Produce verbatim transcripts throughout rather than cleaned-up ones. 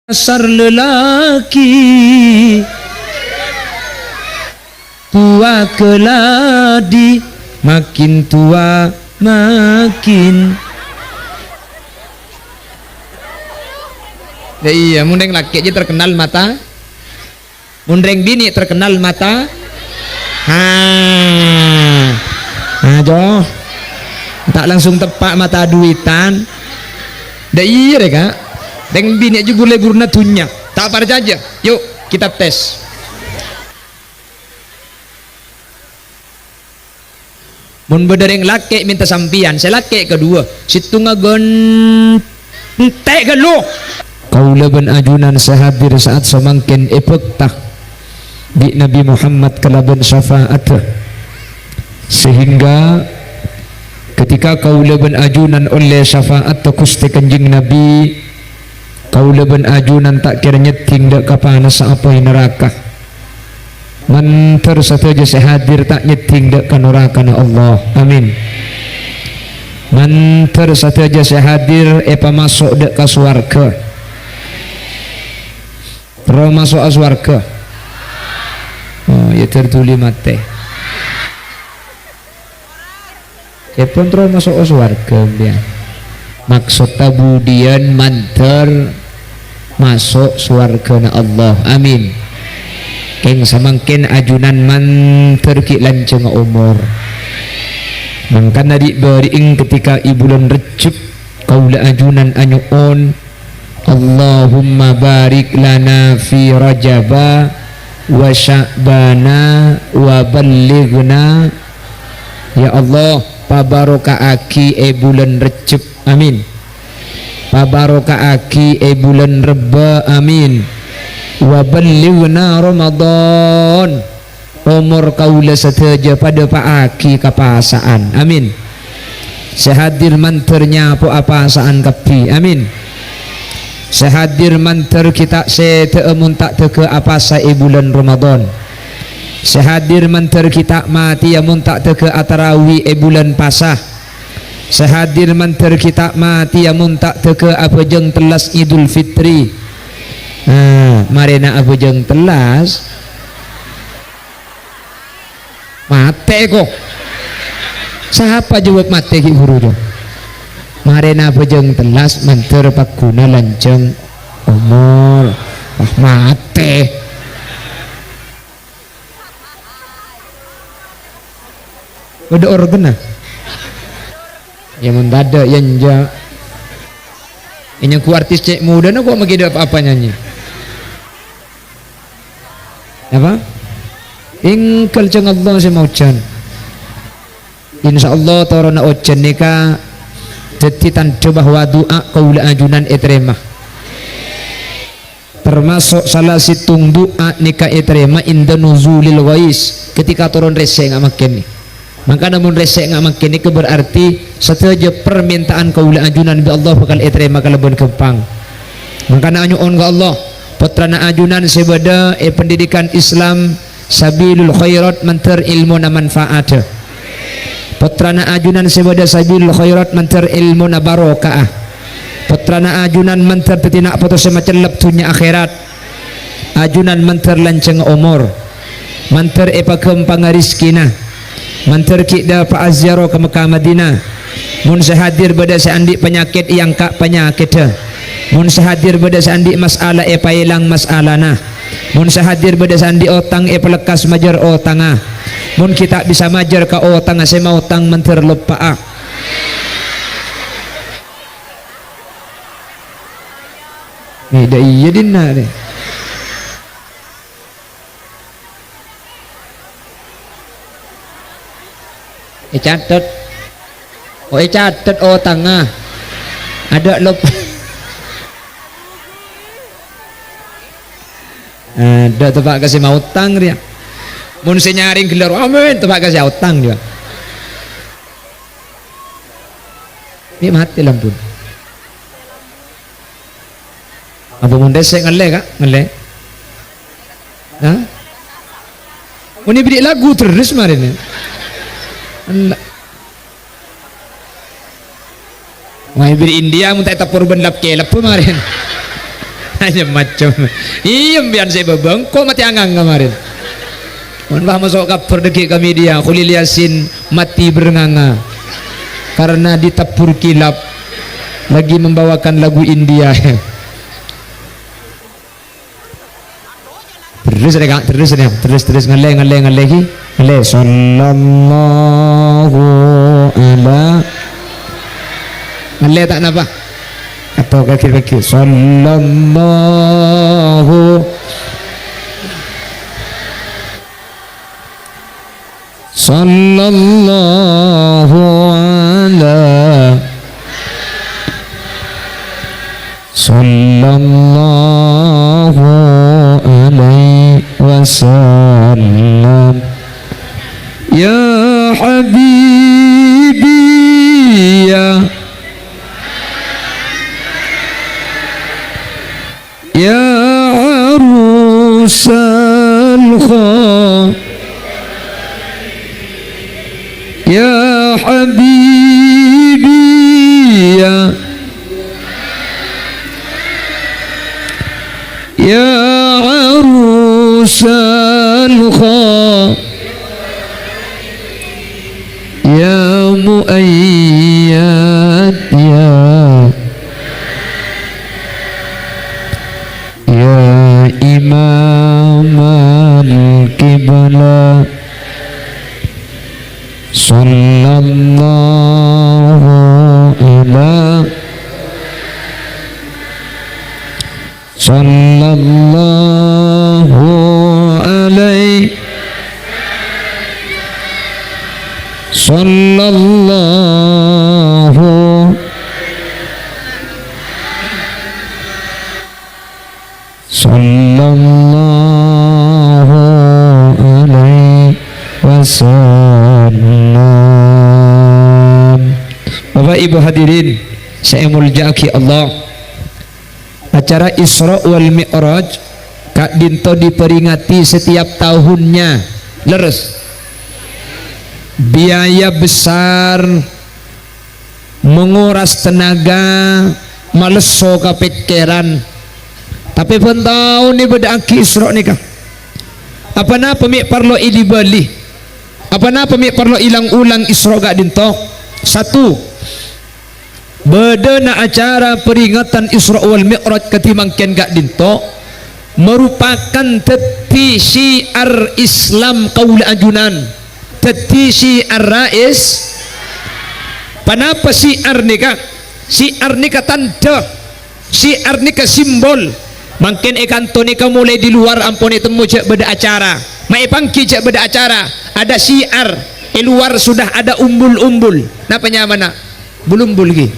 Asar lalakè, towa kaladi, makin towa makin. Ya iyâ, mon rèng lakè' jâ terkenal mata. Mon rèng binè' terkenal mata. Ha. Ajo. Ta' langsung teppa' mata duitan. Dâ' iyâ rè, Ka'. Rèng binè' jâ bur-lebbhurrâ dhunnya. Ta' parcajâ. Yu, kita tes. Mon bâdâ rèng lakè' mènta sampèyan, sè lakè' kaduwâ, sèttonga ghân-, ghântè' ghâllu. Kaulâ bân ajunan sè hadir sa'at samangkèn èbhâkta bi' Nabi Muhammad kalabân syafa'atta. Sehingga ketika kaulâ bân ajunan ollè syafa'atta Ghustè Kanjeng Nabi, kaulâ bân ajunan ta' kèra nyèddhing dâ' ka panassa apoy naraka. Mandhâr sadhâjâ sè hadir ta' nyèddhing dâ' ka narakana Allah. Amin. Mandhâr sadhâjâ sè hadir èpamaso' dâ' ka sowarghâ. Terro maso'a sowarghâ. Oh, ya ter duli matè. Èpon terro maso'a sowarghâ, sampèyan. Maksodda budiyân mandhâr maso' sowarghâna Allah. Amin. Kèng samangkèn ajunan mandhâr ghi' lanjhângnga omor. Mangkana dhi'-bâri'eng ketika è bulân Rejjeb, kaulâ ajunan anyo'on, Allahumma barik lana fi Rajaba wa Sya'bana wa ballighna. Ya Allah, pabaroka'aghi è bulân Rejjeb. Amin. Pabaroka'aghi è bulân Rebbâ. Amin. Wa ballighna Ramadan. Omor kaulâ sadhâjâ padâpa'aghi ka pasa'an. Amin. Sè hadir mandhâr nyapo'a pasa'an kabbhi. Amin. Sè hadir mandhâr ghi' ta' sèdhâ'â mon ta' dâgâ apasa è bulân Ramadan. Sè hadir mandhâr ghi' ta' matèya mon ta' dâgâ atarawi è bulân pasa. Sè hadir mandhâr ghi' ta' matèya mon ta' dâgâ abhâjâng tellas Idul Fitri. Nah, marèna abhâjâng tellas, matè, ko. Sapa jâwâb matè ghi' bhuru, Jo? Marèna abhâjâng tellas mandhâr pagghuna lanjhâng omor. Wah, matè. Bâdâ orgenna? Ya, mon tadâ', ya enjâ'. Nyanggu artis cè' modâna kok maghi dâ' apa-apa nyanyi. Apa? Èngghâl jhâng Allah sè maojhân. Insyaallah toronna ojhân nèka dhâddhi tandhâ bahwa du'a kaulâ ajunan ètarèma. Tamaso' sala sèttong du'a nèka ètarèma inda nuzulil ghais, ketika toron rèsè' nga' mangkèn. Mangkana mon rèsè' nga' mangkèn nèka berarti sadhâjâ parmènta'an kaulâ ajunan bi' Allah bhâkal ètarèma kalabân ghâmpang. Mangkana anyo'on ka Allah, pottrana ajunan sè bâdâ è pendidikan Islam, Sabilul Khairat mandhâr èlmona manfa'at. Pottrana ajunan sè bâdâ Sabilul Khairat mandhâr èlmona barokah. Pottrana ajunan mandhâr dhâddhi na' poto sè macellep dhunnya akhèrat. Ajunan mandhâr lanjhâng omor. Mandhâr èpaghâmpanga rejhekkèna. Mandhâr ghi' dâpa'a ziarah ka Mekkah Madinah. Mon sè hadir bâdâ sè andi' panyakèt, èangka' panyakèddhâ. Mon sè hadir bâdâ sè andi' mas'ala, èpaèlang mas'alana. Mon sè hadir bâdâ sè andi' otang, èpalekkas majâr otangnga. Mon ghi' ta' bisa majâr ka otangnga sè maotang, mandhâr loppa'a. Bâdâ iyâ dinna' rè. Ècatet. Oh, ècatet otangnga. Adâ' lop-, adâ' teppa' ka sè maotang rèya. Mon sè nyarèng ghellâ', amin, teppa' ka sè aotang jiyâ. Nè' matè lampuna. Apa mon rèsè' ngallè, Ka'? Ngallè. Hah? Mon èbèrri' lagu terros marèna. Ella. Wah, èbèrri' India mon ta' ètèpor bân lap-kèlep marèna. Nyem-macem. Iyâ, empèyan sè bâbâ, engko' matè anganga marèn. Mon pas maso' kabhâr dhâggi' ka media, Kholil Yasin mati bârânganga karena ditabur kilap lagi membawakan lagu India. Terros rè, Ka', terros rè. Terros, terros. Ngallè, ngallè, ngallè, ghi. Ngallè. Sallallahu ala. Ngallè ta' napa? Atau kaghi-kaghi. Sallallahu. Sallallahu ala. Sallallahu alaihi wasallam. Ya habibi, ya يا عروس الخ-، يا حبيبي، يا، يا عروس الخ-، يا مؤيد، يا، يا إمام القبلة، صلى الله على صلى الله عليه، صلى الله، صلى الله عليه وسلم. Bapak Ibu hadirin sè èmoljâ'aghi Allah, Acara Isra wal Mi'raj ka'dinto diperingati setiap tahunnya. Lerres. Biaya besar, menguras tenaga, malesso ka pèkkèran. Tapè bân taon èbâdâ'aghi Isra nèka. Apa napa mè' parlo èli-bâli? Apa napa mè' parlo èlang-olang Isra ka'dinto? Satu, Bâdâna acara peringatan Isra wal Mi'raj kadhi mangkèn ka'dinto marupakan dhâddhi syiar Islam kaulâ ajunan. Dhâddhi syiar rais. Ponapa syiar nèka? Syiar nèka tandhâ. Syiar nèka simbol. Mangkèn è kanto nèka molaè di luar ampon ètemmo jhâ' bâdâ acara. Ma' èpangghi jhâ' bâdâ acara. Ada syiar. È luar sudah ada umbul-umbul. Napa nyamana? Bulumbul ghi.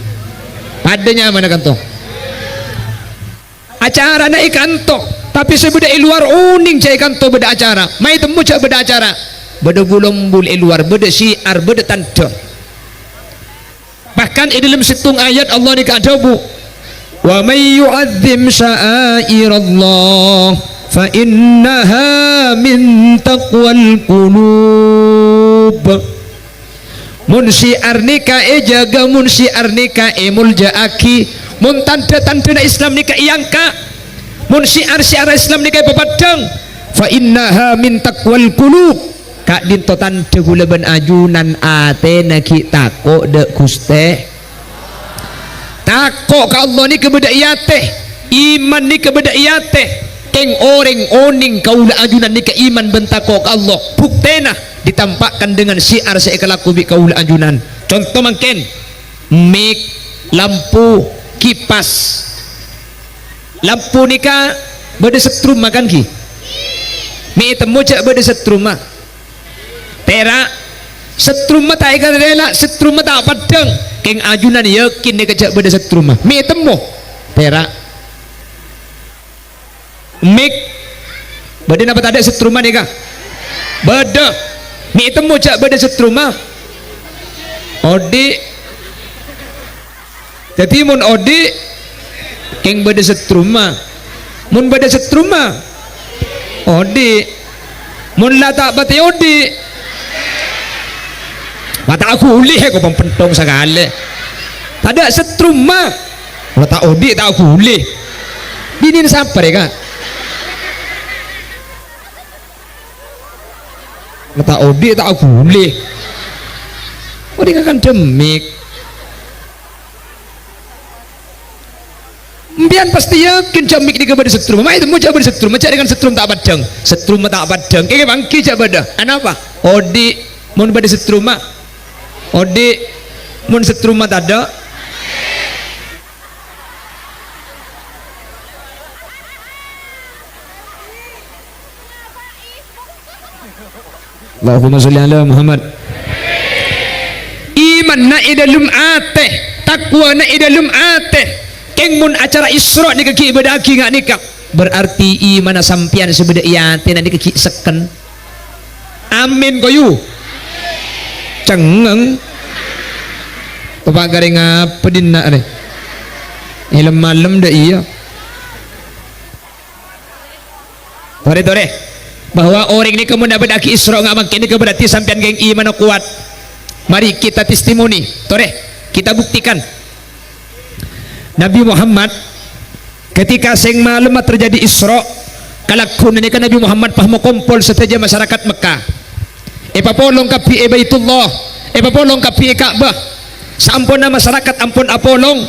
Padâ nyamana kanto. Acarana è kanto, tapè sè bâdâ è luar onèng jhâ' è kanto bâdâ acara. Ma' ètemmo jhâ' bâdâ acara. Bâdâ bulumbul è luar, bâdâ syiar, bâdâ tandhâ. Bahkan è dâlem sèttong ayat Allah nèka adhâbu, "Wa may yu'azzim sya'airallah fa innaha min taqwal qulub." Mon syiar nèka èjâgâ, mon syiar nèka èmoljâ'aghi, mon tandhâ-tandhâna Islam nèka èangka', mon syiar-syiar Islam nèka èpapeddhâng, fa innaha min taqwal qulub. Ka'dinto tandhâ kaulâ bân ajunan atèna ghi' tako' dâ' Ghustè. Tako' ka Allah nèka bâdâ è atè, iman nèka bâdâ è atè. Kèng orèng onèng kaulâ ajunan nèka iman bân tako' ka Allah. Buktèna ditampakkan dengan syiar sè èkalako bi' kaulâ ajunan. Conto mangkèn, mik, lampu, kipas. Lampu nèka bâdâ setrumma kan ghi? Mè' ètemmo jhâ' bâdâ setrumma. Pèra'. Setrumma ta' èkarèla, setrumma ta' peddhâng. Kèng ajunan yakin nèka jhâ' bâdâ setrumma. Mè' ètemmo. Pèra'. Mik. Bâdâ napa tadâ' setrumma nèka? Bâdâ. Mè' ètemmo jhâ' bâdâ setrumma. Odi'. Dhâddhi, mon odi', kèng bâdâ setrumma. Mon bâdâ setrumma, odi'. Mon la ta' patè odi', ma' ta' ghuli, he, ko' pampenthong sakalè. Tadâ' setrumma. La ta' odi', ta' ghuli. Binèna sapa rè, Ka'? Napa ta' odi', ta' ghuli. Odi' kan demmik. Sampèyan pastè yakin jhâ' mik nèka bâdâ setrum. Mayu temmo jhâ' bâdâ setrum, jhâ' dengan setrum ta' paddhâng. Setrum ta' paddhâng. Kèngèng pangghi jhâ' bâdâ. Anapa? Odi' mon bâdâ setrum, ma'. Odi' mon setrum ma' tadâ'. Allahumma sholli ala Muhammad. Imanna è dâlem atè, takwana è dâlem atè. Kèng mon acara Isra' nèka ghi' bâdâ'âghi nga' nèka, berarti imanna sampèyan sè bâdâ è atèna nèka ghi' sekken. Amin, koyu. Cengngeng. Topa' karè ngapa dinna' rè? Èlem-malem dâ' iyâ. Torè, torè. Bahwa orèng nèka mon abâdâ'âghi Isra' nga' mangkèn nèka berarti sampèyan kèng imanna kowat. Mari kita testimoni. Torè, kita buktikan. Nabi Muhammad, ketika sèng malemma terjadi Isra', kalagghuwânna nèka Nabi Muhammad pas makompol sadhâjâ masyarakat Mekkah. Èpapolong kabbhi è Baitullah, èpapolong kabbhi è Ka'bah. Saamponna masyarakat ampon apolong,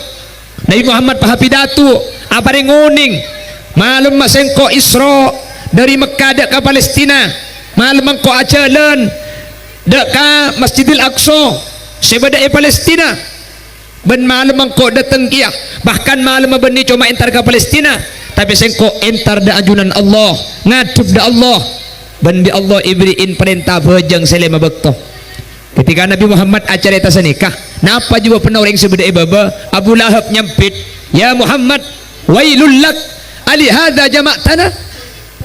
Nabi Muhammad pas apidato, aparèng onèng, "Malemma sèngko' Isra' dâri Mekkah dâ' ka Palestina. Malemma engko' ajhâlân dâ' ka Masjidil Aqsa sè bâdâ è Palestina." Bân malemma engko' dâteng kèya, bahkan malemma bânnè coma entar ka Palestina, tapè sèngko' entar dâ' ajunan Allah, ngadhep dâ' Allah, bân bi' Allah èberri'i parènta abhâjâng sè lèma bâkto. Ketika Nabi Muhammad acarèta sanèka, napa jâwâbhânna orèng sè bâdâ è bâbâ? Abu Lahab nyambit, "Ya Muhammad, wailul lak, alihadza jama'tana?"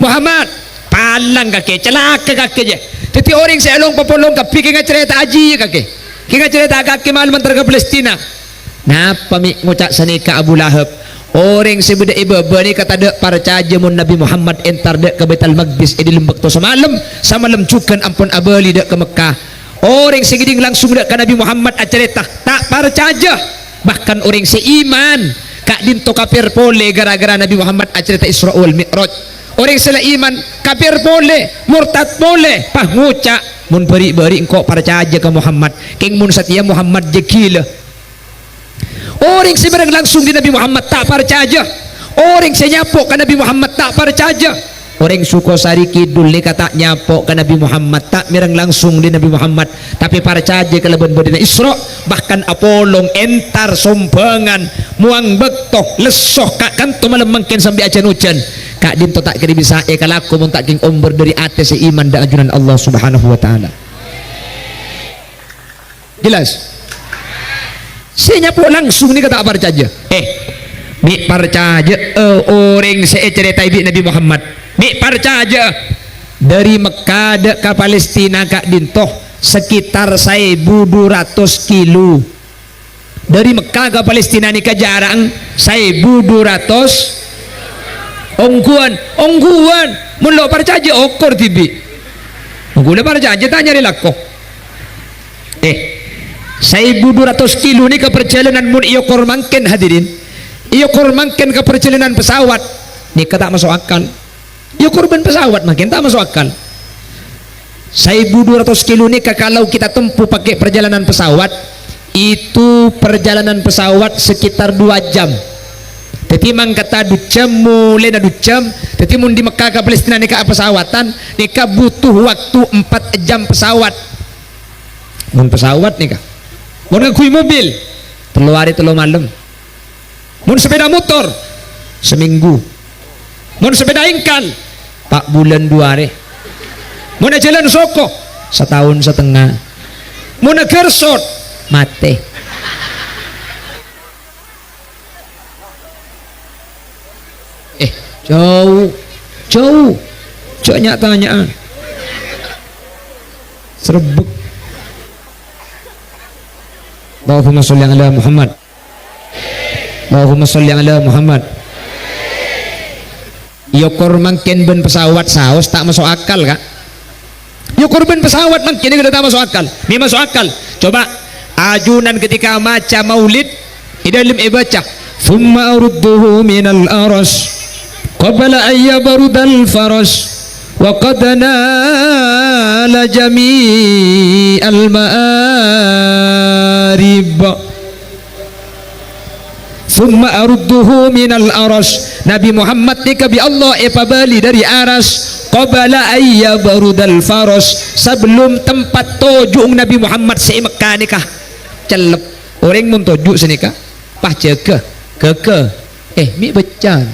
Muhammad, palang kakè, calaka kakè jâ. Dhâddhi orèng sè along-papolong kabbhi kèng acarèta ajiyâ kakè. Kèng acarèta kakè malemma entar ka Palestina. Napa mè' ngoca' sanèka Abu Lahab? Orèng sè bâdâ è bâbâ nèka tadâ' parcajâ mon Nabi Muhammad entar dâ' ka Baitul Maqdis è dâlem bâkto samalem, samalem jhughân ampon abâli dâ' ka Mekkah. Orèng sè ngèdhing langsung dâ' ka Nabi Muhammad acarèta, ta' parcajâ. Bahkan orèng sè iman, ka'dinto kafir polè ghârâ-ghârâ Nabi Muhammad acarèta Isra wal Mi'raj. Orèng sè la iman, kafir polè, mortad polè, pas ngoca', "Mon bâri'-bâri' engko' parcajâ ka Muhammad, kèng mon satèya Muhammad jâ ghilâ." Orèng sè mèreng langsung dâri Nabi Muhammad ta' parcajâ. Orèng sè nyapo' ka Nabi Muhammad ta' parcajâ. Orèng Sukosari Kidul nèka ta' nyapo' ka Nabi Muhammad, ta' mèreng langsung dâri Nabi Muhammad, tapè parcajâ kalabân bâdâna Isra, bahkan apolong, entar sombhângan, mowang bâkto, lesso ka kanto malem mangkèn sambi ajhân-ojhân. Ka'dinto ta' kèra bisa èkalako mon ta' kèng ombâr dâri atè sè iman dâ' ajunan Allah Subhanahu wa Ta'ala. Jelas? Sè nyapo' langsung nèka ta' parcajâ. Eh, mè' parcajâ, eh, orèng sè ècarètaè bi' Nabi Muhammad. Mè' parcajâ. Dâri Mekkah dâ' ka Palestina ka'dinto sekitar saèbu du ratos kilo. Dâri Mekkah ka Palestina nèka jhârâng saèbu du ratos. Ongghuwân, ongghuwân. Mon lo' parcajâ, okor dhibi'. Mon ghulâ parcajâ, ta' nyarè lako. Eh, saèbu du ratos kilo nèka parjhâlânan mon èokor mangkèn, hadirin. Èokor mangkèn ka parjhâlânan pesawat. Nèka ta' maso' akal. Èokor bân pesawat mangkèn ta' maso' akal. Saèbu du ratos kilo nèka kalau kita tempuh pakai perjalanan pesawat, itu perjalanan pesawat sekitar dua jam. Dhâddhi mangkata du jam, molèna du jam. Dhâddhi mon dâri Mekkah ka Palestina nèka apesawatan, nèka butuh waktu empat jam pesawat. Mon pesawat nèka. Mon ngangghuy mobil, tello arè tello malem. Mon sepeda motor, seminggu. Mon sepeda engkal, pa' bulân du arè. Mon ajhâlân soko, sataon satengnga. Mon agersot, matè. Eh, jhâu, jhâu. Jhâ' nya'-tanya'an. Srebbek. Allahumma sholli ala Muhammad. Allahumma sholli ala Muhammad. Èokor mangkèn bân pesawat saos ta' maso' akal, Ka'. Èokor bân pesawat mangkèn ghellâ' ta' maso' akal. Mè' maso' akal. Coba, ajunan ketika maca maulid, è dâlem èbâca, "Tsumma arudduhu minal aras." Qabla an yabrudal faras, wa qad nala jami'al ma'arib. Tsumma arudduhu minal aras. Nabi Muhammad nèka bi' Allah èpabâli dâri aras. Qabla an yabrudal faras. Sabellum tempat toju' Nabi Muhammad sè è Mekkah nèka cellep. Orèng mon toju' sanèka, pas jâgâ, ghâghâ. Eh, mè' bâccan.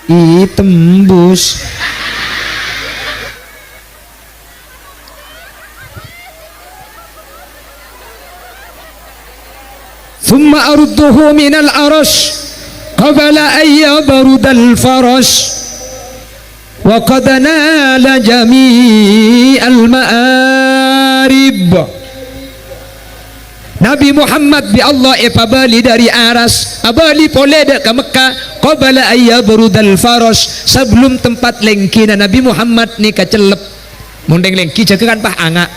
Ih, tembus. Tsumma arudduhu minal aras qabla an yabrudal faras. Wa qad nala jami'al ma'arib. Nabi Muhammad bi' Allah èpabâli dâri aras, abâli polè dâ' ka Mekkah, qabla an yabrudal faras, sabellum tempat lèngghina Nabi Muhammad nèka cellep. Mon rèng lèngghi jâgâ kan pas anga'.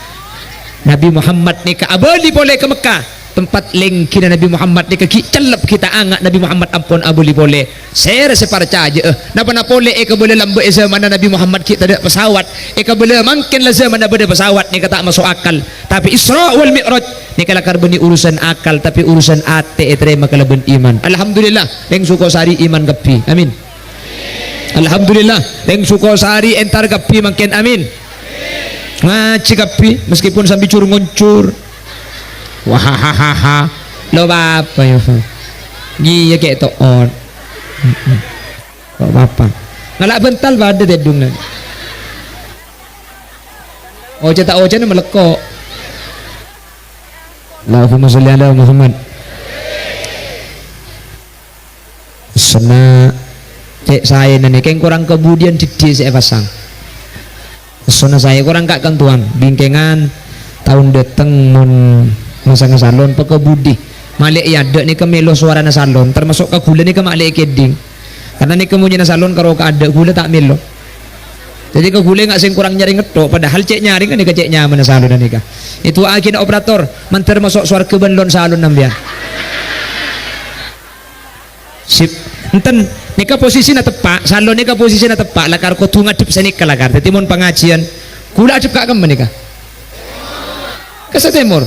Nabi Muhammad nèka abâli polè ka Mekkah. Tempat lèngghina Nabi Muhammad nèka ghi' cellep ghi' ta' anga', Nabi Muhammad ampon abâli polè. Sèra sè parcajâ'â? Napa-napa polè èkabâlâ lambâ' è zâmanna Nabi Muhammad ghi' tadâ' pesawat. Èkabâlâ mangkèn la zâmanna bâdâ pesawat nèka ta' maso' akal. Tapè Isra wal Mi'raj nèka lakar bânnè urusan akal, tapè urusan atè ètarèma kalabân iman. Alhamdulillah, rèng Sukosari iman kabbhi. Amin. Alhamdulillah, rèng Sukosari entar kabbhi mangkèn, amin. Ngajhi kabbhi, meskipun sambi jur-ngonjur. Wahahaha. Lo apa ya? Iyâ kè' to'on. Mm-mm. Lo apa? Ngala' bântal padâ tèdungnga. Oca ta' ocana malekko'. Allahumma sholli ala Muhammad. Sennè' cè' saèna nèka korang kabudiyân dhiddhi' sè èpasang. Sennè' saè korang ka-kantowan, bingkèngan taon dâteng mon masangnga salon pakabudi. Malè è adâ' nèka mèlo sowarana salon, termasuk ka ghulâ nèka malè è kèdhing. Karna nèka monyèna salon karo ka adâ' ghulâ ta' mèlo. Dhâddhi ka ghulâ nga' sè korang nyarè ngetto', padahal cè' nyarè nèka cè' nyamana salonna nèka. Èdu'aaghi na' operator, mandhâr maso' sowarghâ bân lon salon sampèyan. Sip. Enten, nèka posisina teppa', salon nèka posisina teppa', lakar kodhu ngadhep sanèka lakar. Dhâddhi mon pangajiân, ghulâ adhep ka kemma nèka? Ka satèmor.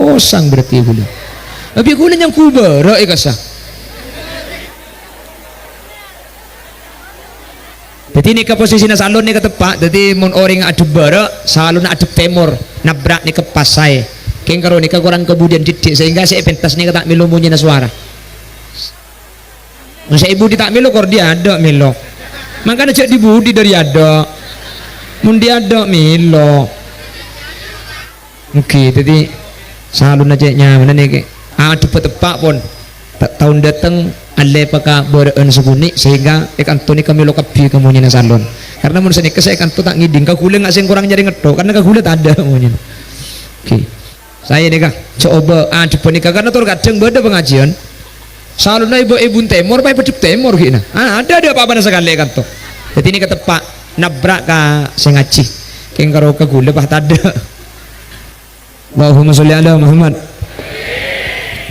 Osang berarti ghulâ. Tapi ghulâ nyangghu bârâ' è kassa. Dhâddhi nèka posisina salon nèka teppa', dhâddhi mon orèng adhep bârâ', salonna adhep tèmor, nabrak nèka pas saè. Kèng karo nèka korang kabudiyân dhiddhi', sehingga sè èpentas nèka ta' mèlo monyèna sowara. Mon sè è budi ta' mèlo, kor dhi' adâ' mèlo. Mangkana jhâ' dhi-budi dâri adâ'. Mon dhi' adâ' mèlo. Èngghi, dhâddhi salonna cè' nyamana nèka. Adhep teppa' pon. Ta-, taon dâteng allè pakabârâ'ân sakonè', sehingga è kanto nèka mèlo kabbhi ka monyèna salon. Karna mon sanèka sè è kanto ta' ngèdhing, ka ghulâ nga' sè korang nyarè ngetto', karna ka ghulâ tadâ' monyèna. Èngghi. Saè nèka, coba adhep nèka, karna tor kadhâng bâdâ pangajiân. Salonna è bâ-, è bun tèmor, pas è bâdâp tèmor ghi'na. Ah, adâ', adâ' pa-apana sakalè è kanto. Dhâddhi nèka teppa', nabrak ka sè ngajhi. Kèng karo ka ghulâ, pas tadâ'. Allahumma sholli ala Muhammad.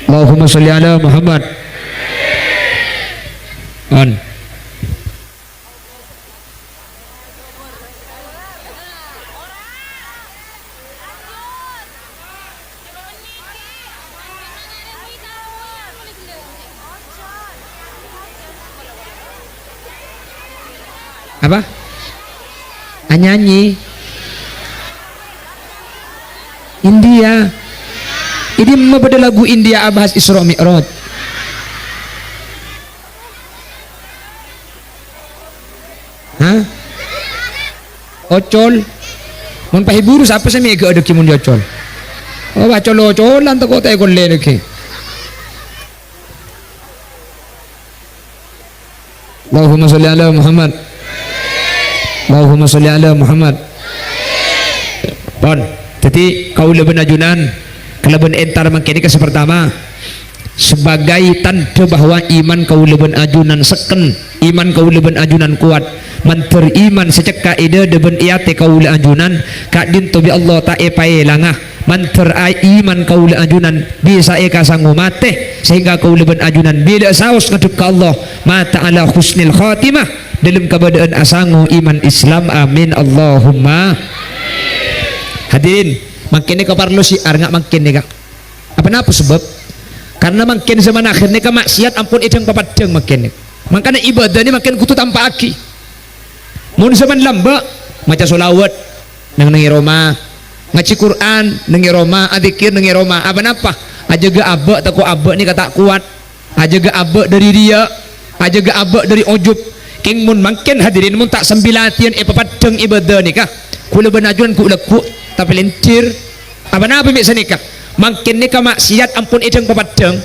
Allahumma sholli ala Muhammad. On. Apa? Anyanyi. India. È dimma bâdâ lagu India abahas Isra Mi'raj? Hah? Ocol. Mon pahiburu sapa sè mèghâ'â dhâggi' mon è Ocol? Oh, Ocol-ocolan tako' ta' èkollè dhâggi'. Allahumma sholli ala Muhammad. Allahumma sholli ala Muhammad. Pon. Dhâddhi kaulâ bân ajunan kalabân entar mangkèn nèka sè partama. Sabâgâi tandhâ bahwa iman kaulâ bân ajunan sekken, iman kaulâ bân ajunan kowat, mandhâr iman sè cekka' è dâdâ bân è atè kaulâ ajunan, ka'dinto bi' Allah ta' èpaèlanga. Mandhâr a-, iman kaulâ ajunan bisa èkasango matè, sehingga kaulâ bân ajunan bilâ saos ngadhep ka Allah, mata ala husnil khatimah, dâlem kabâdâ'ân asango iman Islam. Amin, Allahumma. Hadirin, mangkèn nèka parlo syiar, nga' mangkèn nèka. Apa napa sebab? Karena mangkèn zaman akhir nèka maksiat ampon èdhâng papaddhâng mangkèn nèka. Mangkana ibâdâ nè mangkèn kodhu tampa'aghi. Mon zaman lambâ', maca sholawat, neng-neng è roma, ngajhi Qur'an, neng è roma, adzikir, neng è roma. Apa napa? Ajâgâ abâ', tako' abâ' nèka ta' kowat. Ajâgâ abâ' dâri riya', ajâgâ abâ' dâri ojub. Kèng mon mangkèn hadirin, mon ta' sambi latèyan èpapaddhâng ibâdâ nèka, kaulâ bân ajunan ghu'-lagghu' tapèlèndir. Apa napa mè' sanèka? Mangkèn nèka maksiat ampon èdhâng papaddhâng.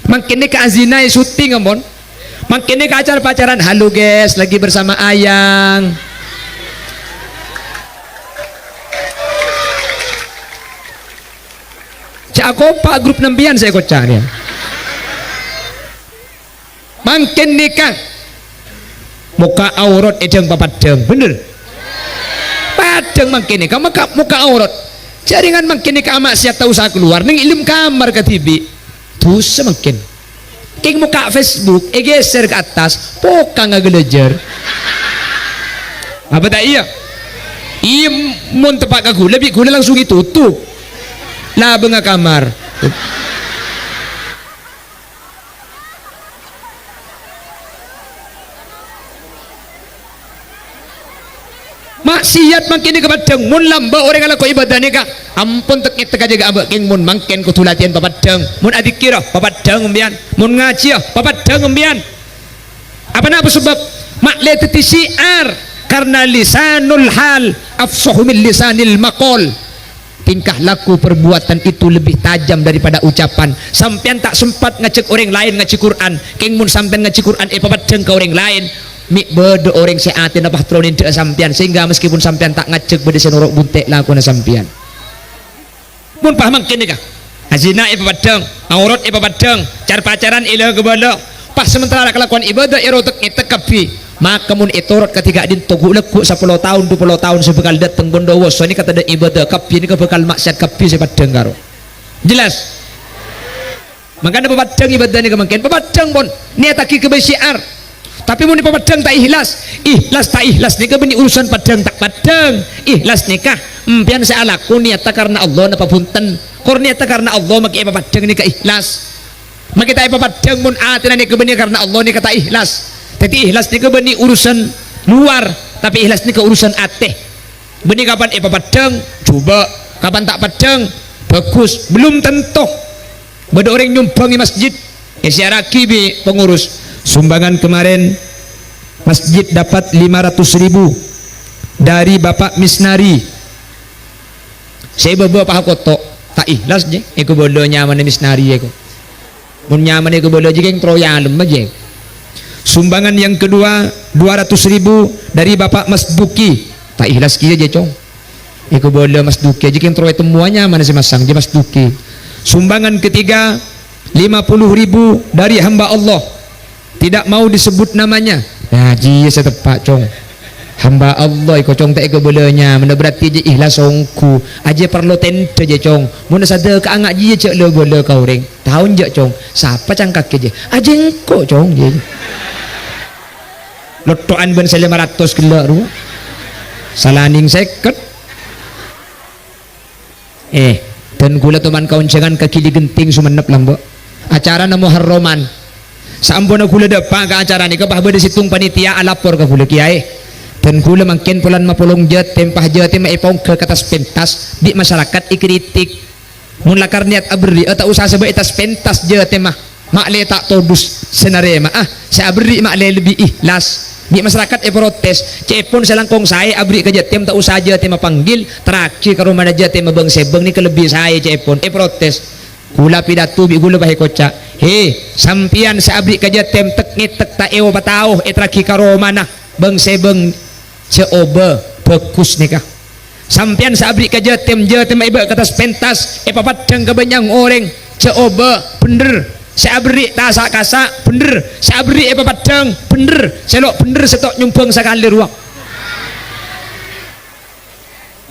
Mangkèn nèka azina è syuting ampon. Mangkèn nèka acar-pacaran, "Halo guys, lagi bersama Ayang." Ca'na kopa grup sampèyan sè èkoca' rèya. Mangkèn nèka mokka' aurat èdhâng papaddhâng, bhender? Paddhâng mangkèn nèka mokka', mokka' aurat. Jhâringan mangkèn nèka amaksiat ta' osa kalowar, neng è dâlem kamar kadhibi'. Dhusa mangkèn. Kèng mokka' Facebook, èghèsèr ka attas, pokang aghâlâjâr. Apa ta' iyâ? Iyâ, mon teppa' ka ghulâ, bi' ghulâ langsung ètotop. Labângnga kamar. Maksiat mangkèn nèka paddhâng, mon lambâ' orèng alako ibâdâ nèka, ampon tek-ngètek ajâgâ abâ', kèng mon mangkèn kodhu latèyan papaddhâng, mon adzikir, papaddhâng sampèyan, mon ngajhi, papaddhâng sampèyan. Apa napa sebab? Ma'lè dhâddhi syiar, karena lisanul hal afshahu min lisanil maqal. Tingkah laku perbuatan itu lebih tajam daripada ucapan. Sampèyan ta' sempat ngajhâk orèng laèn ngajhi Qur'an. Kèng mon sampèyan ngajhi Qur'an èpapaddhâng ka orèng laèn, mè' bâdâ orèng sè atèna pas terro nèndhâ'â sampèyan, sehingga meskipun sampèyan ta' ngajhâk bâdâ sè noro' bunte' lakona sampèyan. Mon pas mangkèn nèka, azina èpapaddhâng, aurat èpapaddhâng, car-pacaran èla-kabâlâ, pas sementara kalakowan ibâdâ èrotek-ngètek kabbhi. Maka mon ètorot kadhi ka'dinto ghu'-lagghu' sapolo taon, dupolo taon sè bhâkal dâteng, pon dowasa nèka tadâ' ibâdâ, kabbhi nèka bhâkal maksiat kabbhi sè paddhâng karo. Jelas? Mangkana papaddhâng ibâdâ nèka mangkèn, papaddhâng pon, nèyattaghi ghâbây syiar. Tapè mon èpapaddhâng ta' ihlas, ihlas ta' ihlas nèka bânnè urusan paddhâng ta' paddhâng. Ihlas nèka, empèyan sè alako niyatta karna Allah napa bhunten. Kor niyatta karna Allah makè èpapaddhâng nèka ihlas. Makè ta' èpapaddhâng mon atèna nèka bânnè karna Allah nèka ta' ihlas. Dhâddhi ihlas nèka bânnè urusan luar, tapè ihlas nèka urusan atè. Bânnè kapan èpapaddhâng, jhubâ'. Kapan ta' paddhâng, bhâghus. Belum tanto. Bâdâ orèng nyombhâng è masjid, èsyiarraghi bi' pengurus. Sumbangan kemarin, masjid dapat lima ratus ribu dari Bapak Misnari. Sè bâbâ pas akoto', ta' ihlas, jè. Èkobâlâ nyamana Misnari, èko. Mon nyamana èkobâlâ, jè, kèng terro è alem, jè. Sumbangan yang kedua, dua ratus ribu dari Bapak Mas Duki. Ta' ihlas kèya, jè, Cong. Èkobâlâ Mas Duki, jè, kèng terro ètemmowa nyamana sè masang, jè, Mas Duki. Sumbangan ketiga, lima puluh ribu dari hamba Allah. Tidak mau disebut namanya. Nah, jiyâ sè teppa', Cong. Hamba Allah èko, Cong, ta' èkobâlâ nyamana, berarti jiyâ ihlas ongghu. Ajjhâ parlo tèndhâ, jiyâ, Cong. Mon sadhâka'a nga' jiyâ jhâ' la-bâlâ ka orèng. Taon jhâ', Cong. Sapa cangkagghâ, jiyâ? Ajjhâ engko', Cong, jiyâ. Lotto'an bân sè lèma ratos ghellâ' rowa. Salaning sèket. Eh, dân kaulâ toman kaonjhângan ka Gili Genting Sumenep lambâ'. Acarana Muharraman. Saamponna kaulâ dâpa' ka acara nèka, pas bâdâ sèttong panitia alapor ka kaulâ, "Kèyaè, dân kaulâ mangkèn polana mapolong jâtèm, pas jâtèm èpaongghâ ka attas pentas, bi' masyarakat èkritik. Mon lakar niyat aberri'â, ta' osa sabâ' è attas pentas jâtèmma." Ma'lè ta' todus sè narèma'a, sè aberri' ma'lè lebbi ihlas. Bi' masyarakat èprotes, ca'èpon sè langkong saè aberri' ka jâtèm ta' osa jâtèmma panggil, terraghi ka romana jâtèmma bâng-sèbâng nèka lebbi saè ca'èpon. Èprotes. Kaulâ pidato bi' kaulâ pas èkoca', "Hè, sampèyan sè aberri' ka jâtèm tek-ngètek ta' èopatao èterraghi ka romana bâng-sèbâng jâ' obâ bhâghus nèka." Sampèyan sè aberri' ka jâtèm, jâtèmma èbâ' ka attas pentas, èpapaddhâng ka bânnya'na orèng, jâ' obâ, bhendher. Sè aberri' ta' sa'-kasa', bhendher. Sè aberri' èpapeddhâng, bhendher. Sè lo' bhendher sè to' nyombhâng sakalè rowa.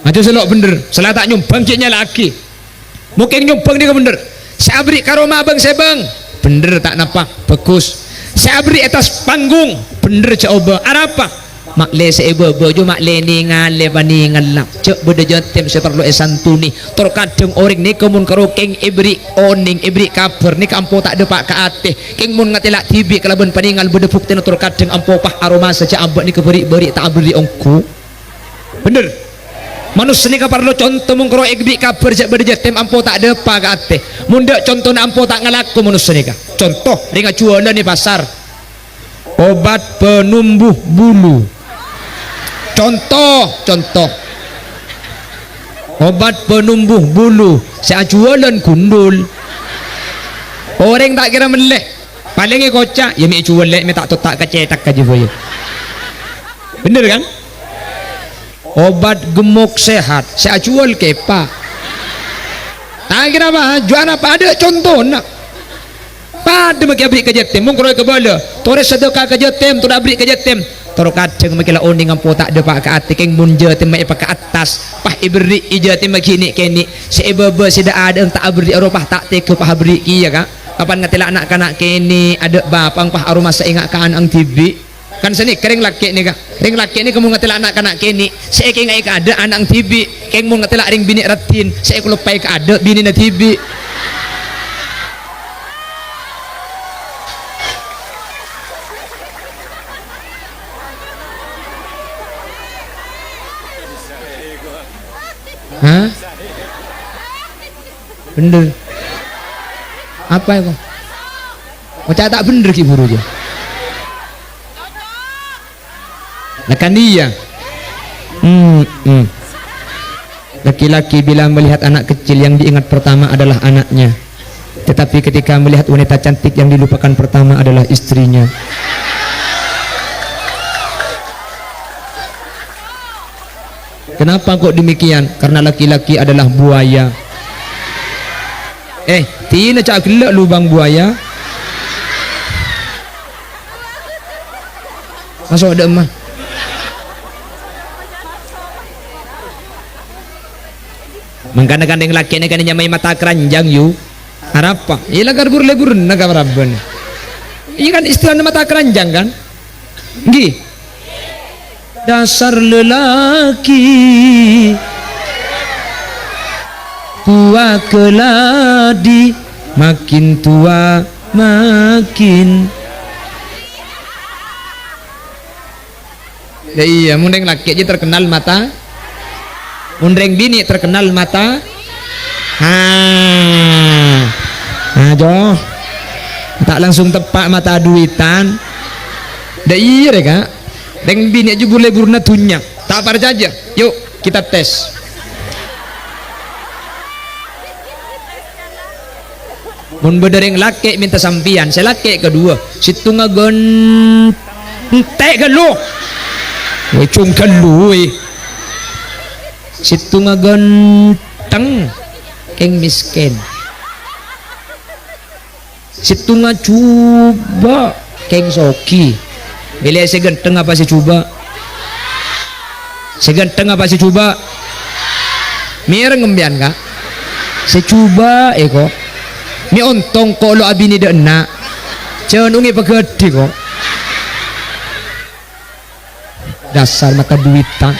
Aja sè lo' bhendher, sè la ta' nyombhâng ghi' nyala'aghi. Mungkin nyombhâng nèka bhendher. Sè aberri' ka roma bâng-sèbâng, bhendher ta' napa, bagus. Sè aberri' è attas panggung, bhendher jhâ' obâ. Arapa? Ma'lè sè è bâbâ, jhâ' ma'lè nèngalè panèngalla. Jhâ' bâdâ yatim sè parlo èsantonè. Tor kadhâng orèng nèka mon karo kèng èberri' onèng, èberri' kabhâr, nèka ampo ta' dâpa' ka atè. Kèng mon ngatèla' dhibi' kalabân panèngal bâdâ buktèna tor kadhâng ampo pas aromasa jhâ' abâ' nèka bâri'-bâri' ta' aberri' ongghu. Bhendher. Manossa nèka parlo conto mon karo èberri' kabhâr jhâ' bâdâ yatim ampo ta' dâpa' ka atè. Mon dâ' contona ampo ta' ngalako manossa nèka. Conto, rèng ajhuwâlân è pasar. Obat penumbuh bulu. Conto, conto. Obat penumbuh bulu sè ajhuwâlân gundul. Orèng ta' kèra mellè. Palèng èkoca', "Yâ mè' èjhuwâl, Lè', mè' ta' totta' ka cètak ka jâbâ, yâ." Bhendher, kan? Obat gemuk sehat, sè ajhuwâl kèpa. Ta' kèra apa, jhuwâlân apa? Adâ' contona. Padâ makè aberri' ka yatim, mon karo èkabâlâ. Torè sadâka ka yatim, torè aberri' ka yatim. Tor kadhâng makè la onèng ampo ta' dâpa' ka atè, kèng mon yatimma èpakaattas, pas èberri' yatimma ghi' nè'-kènè'. Sè è bâbâ sè dâ'-adâ'ân ta' aberri' aropa, ta' tegghâ pas aberri' kèya, Ka'. Kapan ngatèla' na'-kana' kènè', adâ' bapa'na pas aromasa ènga' ka ana'na dhibi'. Kan sanèka rèng lakè' nèka. Rèng lakè' nèka mon ngatèla' na'-kana' kènè', sè èkaènga'è ka adâ' ana'na dhibi', kèng mon ngatèla' rèng binè' raddhin, sè èkaloppaè ka adâ' binèna dhibi'. Hah? Bhendher. Apa èko? Oca' ta' bhendher ghi' buru, yâ. Lah kan iyâ. Hmm, hmm. Laki-laki bila melihat anak kecil yang diingat pertama adalah anaknya. Tetapi ketika melihat wanita cantik yang dilupakan pertama adalah istrinya. Kenapa kok demikian? Karena laki-laki adalah buaya. Eh, tina ca' ghellâ' lubang buaya. Maso' dâ' emma. Mangkana kan rèng lakè' nèka nyamaè mata keranjang, yu. Arapa? Iyâ la karbur-leburna ka paraban. Iyâ kan istilahna mata keranjang, kan? Ngghi. Dasar lelaki tua keladi, makin tua makin. Ya iya, mon rèng lakè' jâ terkenal mata. Mon rèng binè' terkenal mata. Ha. Nah, Jo. Ta' langsung teppa' mata duitan. Dâ' iyâ rè, Ka'. Rèng binè' jhubur-leburna dhunnya. Ta' parcajâ. Yuk, kita tes. Mon bâdâ rèng lakè' mènta sampèyan, sè lakè' kaduwâ, sèttonga gân-, ghântè' ghâllu. Wè, cung ghâllu, wè. Sèttonga ghântheng, kèng mèskèn. Sèttonga jhubâ', kèng soghi. Mèlè sè ghântheng apa sè jhubâ'? Sè ghântheng apa sè jhubâ'? Mèreng empèyan, Ka'. Sè jhubâ', èko. Mè' ontong ko' lo' abinè dâ' enna'. Jhân ongè paghâdhi, ko'. Dasar mata duitan.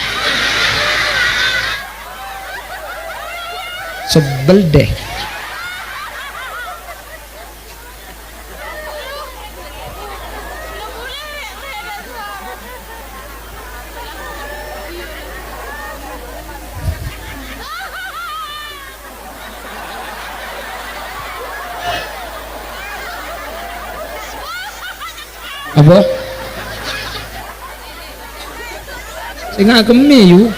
Sebel deh. Apa? Sè ngakemmè, yu.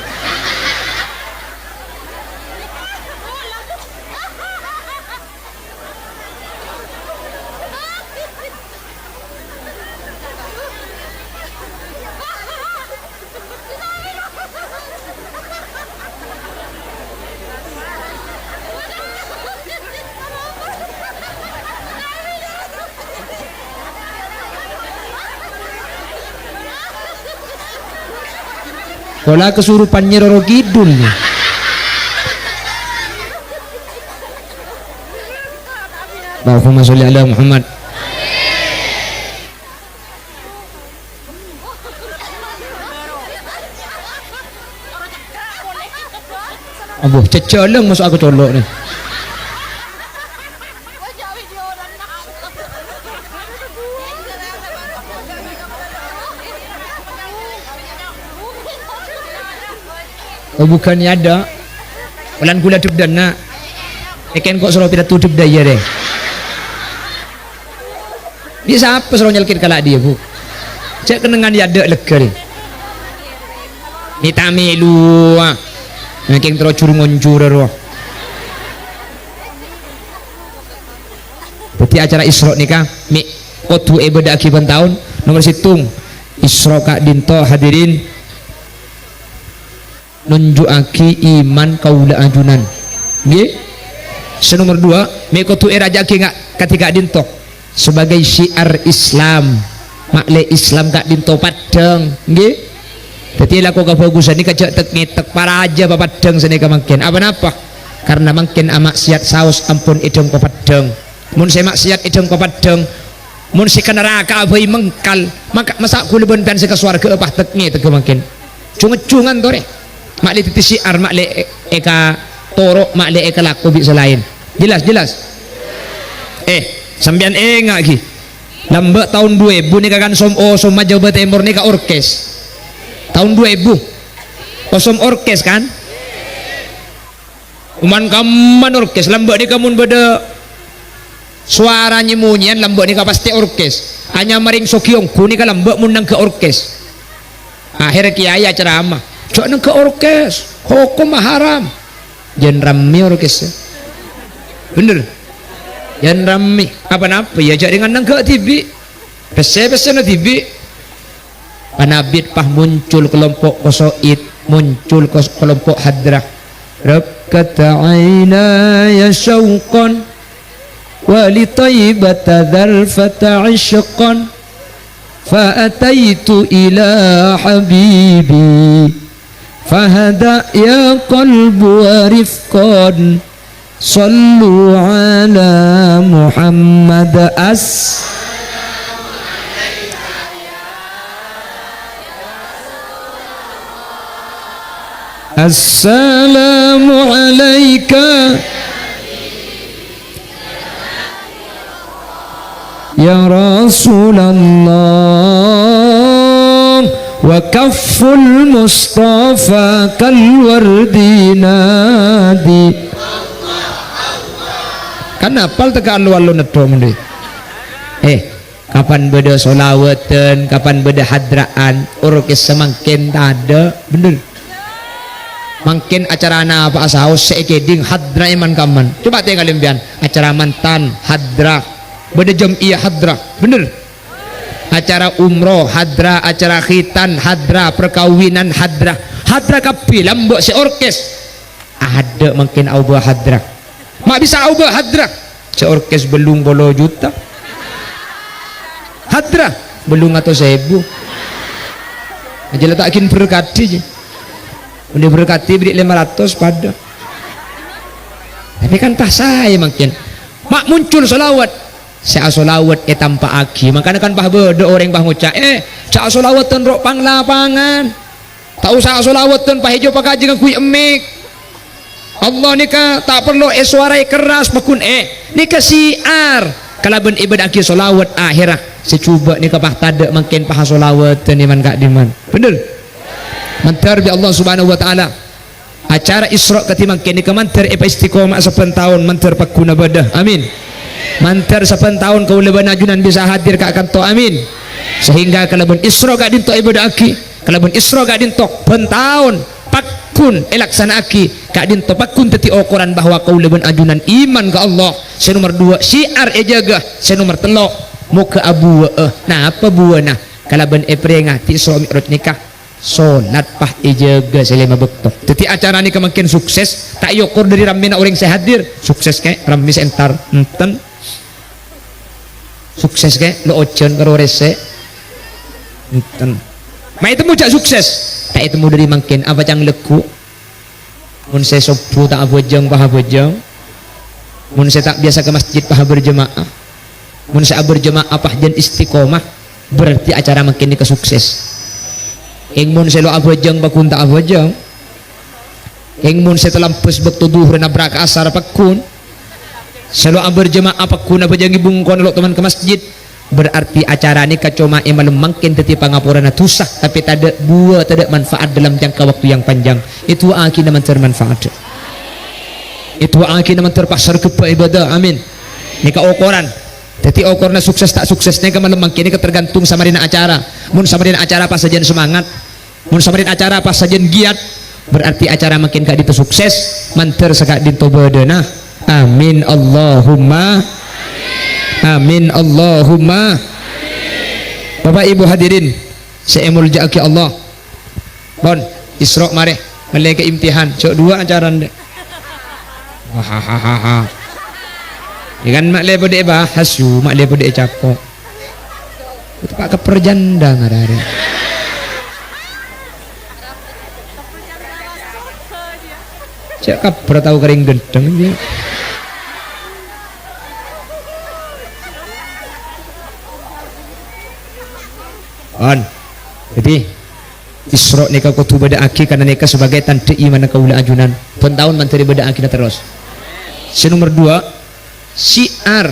Pola kesurupan Nyi Roro Kidul, ya. Allahumma sholli ala Muhammad. Aduh, jhâjhâlâng maso' aku colok, nih. Oh, bukan ya, Dok. Olan ghulâ dhâbdhâna. Èkèn ko' soro pidato dhâbdhâ, iyâ, rè. Bi' sapa soro nyelkit kala' dhiyâ, Bu? Jhâ' kennengngan ya, Dok, lega, rè. Mè' ta' mèlu, ah. Èkèn terro jur-ngonjur, rowa. Dhâddhi acara Isra' nèka mè' kodhu èbâdâ'âghi bân taon. Nomer sèttong, Isra' ka'dinto, hadirin, nonjhu'âghi iman kaulâ ajunan. Ngghi? Sè nomer duwâ', mè' kodhu èrajâ'âghi nga-, kadhi ka'dinto sebagai syiar Islam. Ma'lè Islam ka'dinto paddhâng. Ngghi? Dhâddhi, lako kabhâghusân nèka jhâ' tek-ngètek, parajâ papaddhâng sanèka mangkèn. Apa-napa? Karna mangkèn amaksiat saos ampon èdhâng papaddhâng. Mon sè maksiat èdhâng papaddhâng, mon sè ka naraka'a bhâi mengkal, maka masa' ghulâ bân pèyan sè ka sowarghâ'â pas tek-ngètega mangkèn? Jung-ejjungan torè. Ma'lè dhâddhi syiar, ma'lè è-, èkatoro', ma'lè èkalako bi' sè laèn. Jelas, jelas? Eh, sampèyan ènga'aghi. Lambâ' taon du èbu nèka kan som-osomma Jhâbâ Tèmor nèka orkes. Taon du èbu. Osom orkes kan? Oman-kamman orkes. Lambâ' nèka mon bâdâ sowara nyè-monyèyan lambâ' nèka pastè orkes. Anyama rèng soghi ongghu nèka lambâ' mon nangghâ' orkes. Akhèrra kèyaè acaramah, "Jhâ' nangghâ' orkes, hokomma haram." Jân rammè orkes. Bhender? Jân rammè. Apa-napa ya, jhâ' rèng nangghâ' dhibi'. Pèssè-pèssèna dhibi'. Panabit pas muncul kelompok kosoid, muncul kos-, kelompok hadrah. Raqqat ainaya syauqan, wa li Thaibata dzarfata isyqan, fa ataitu ila habibi, fahda ya qalbu wa rifqan, sallu ala Muhammad as. Assalamu alaika. Ya Rasulullah, wa kafful Mustafa kal wardi nadi. Kan apal teka allo-allo neddho mendhi. Eh, kapan bâdâ sholawatan, kapan bâdâ hadra'an, orkes samangkèn tadâ', bhender. Mangkèn acarana apa saos sè èkèdhing hadra'è man-kamman. Coba tèngalè sampèyan, acara mantan hadrah, bâdâ jam'iyah hadrah, bhender. Acara umroh hadrah, acara khitan hadrah, perkawinan hadrah, hadrah kabbhi lambâ' sè orkes. Adâ' mangkèn aobâ hadrah. Ma' bisa aobâ hadrah. Sè orkes bâllung polo juta. Hadrah, bâllung atos èbu. Ajâ la ta' ghin berkadi, jâ. Mon èberkadi bâri' lèma ratos padâ. Tapè kan pas saè mangkèn. Ma' muncul sholawat. Sè asholawat ètampa'aghi. Mangkana kan pas bâdâ orèng pas ngoca', "Eh, jhâ' asholawatan ro' pang-lapangan." Ta' osa sholawatan pahèjo pakajhi ngangghuy emmik. Allah nèka ta' parlo èsowaraè kerras, paggun, eh, nèka syiar. Kalabân èbâdâ'âghi sholawat akhèrra. Sè jhubâ' nèka pas tadâ' mangkèn pas sholawatan è man ka'dimman. Bhender? Mandhâr bi' Allah Subhanahu wa Ta'ala. Acara Isra' kadhi mangkèn nèka mandhâr èpaistiqomah sabbhân taon, mandhâr paggunna bâdâ. Amin. Mandhâr sabbhân taon kaulâ bân ajunan bisa hadir ka kanto. Amin. Sehingga kalabân Isra' ka'dinto èbâdâ'âghi. Kalabân Isra' ka'dinto, bân taon paggun èlaksana'aghi, ka'dinto paggun dhâddhi okoran bahwa kaulâ bân ajunan iman ka Allah. Sè nomer duwâ', syiar èjâgâ. Sè nomer tello', moghâ abuwâ'â. Napa buwâna? Kalabân èparèngaghi Isra' Mi'raj nèka, solat pas èjâgâ sè lèma bâkto. Dhâddhi acara nèka mangkèn sukses, ta' èokor dhâri rammèna orèng sè hadir. Sukses kè, rammè sè entar, enten. Sukses kè, lo' ojhân karo rèsè'. Enten. Ma' ètemmo jhâ' sukses. Ta' ètemmo dhâri mangkèn, apa ca'na lagghu'? Mon sè sobbhu ta' abhâjâng, pas abhâjâng. Mon sè ta' biyasa ka masjid, pas aberjema'ah. Mon sè aberjema'ah, pas jân istiqomah, berarti acara mangkèn nèka sukses. Kèng mon sè lo' abhâjâng, pagghun ta' abhâjâng. Kèng mon sè talambâs bâkto dhuhur nabrak asar, pagghun. Sè lo' aberjema'ah, pagghun abhâjângè bungkona lo' toman ka masjid. Berarti acara nèka coma è malem mangkèn dhâddhi pangaporana dhusa, tapè tadâ' buwâ, tadâ' manfaat dalam jangka waktu yang panjang. Èdu'aaghina mandhâr manfaat. Èdu'aaghina mandhâr pas sarghâbbhâ ibadah. Amin. Nèka okoran. Dhâddhi okoranna sukses ta' sukses nèka malem mangkèn nèka tergantung samarèna acara. Mon samarèna acara pas sajân semangat, Mon samarèna acara pas sajân giyat, berarti acara mangkèn ka'dinto sukses, mandhâr saka'dinto bâdâna. Amin, Allahumma. Amin, Allahumma. Bapak Ibu hadirin sè èmoljâ'aghi Allah. Pon, Isra' marè, mellè ka imtihan, jhâ' duwâ' acarana, dâ'. Wahahaha. Yâ kan, ma' lè padâ èbahas, yu, ma' lè padâ ècapo'. Itu Pak Kepper janda ngarare. Cek Kepper tau kering gendeng, ya. On. Jadi, Isra' nèka kodhu bâdâ'aghi karna nèka sebagai tandhâ imanna kaulâ ajunan. Pon taon mandhâr èbâdâ'aghina terros. Sè nomer duwâ', syiar.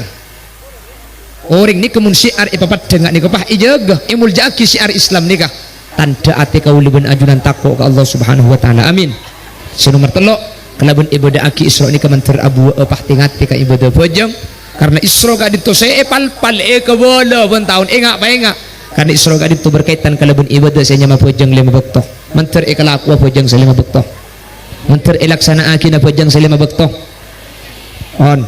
Orèng nèka mon syiar èpapeddhâng nèka pas èjâgâ, èmoljâ'aghi syiar Islam nèka. Tandhâ atè kaulâ bân ajunan tako' ka Allah Subhanahu wa Ta'ala. Amin. Sè nomer tello', kalabân èbâdâ'aghi Isra' nèka mandhâr abuwâ'â pas tè-ngatè ka ibadah bhâjâng. Karna Isra' ka'dinto sè èpalpal, èkabâlâ bân taon, ènga'-paènga'. Karna Isra' ka'dinto berkaitan kalabân ibadah sè nyama bhâjâng lèma bâkto. Mandhâr èkalakowa bhâjâng sè lèma bâkto. Mandhâr èlaksana'aghina bhâjâng sè lèma bâkto. On.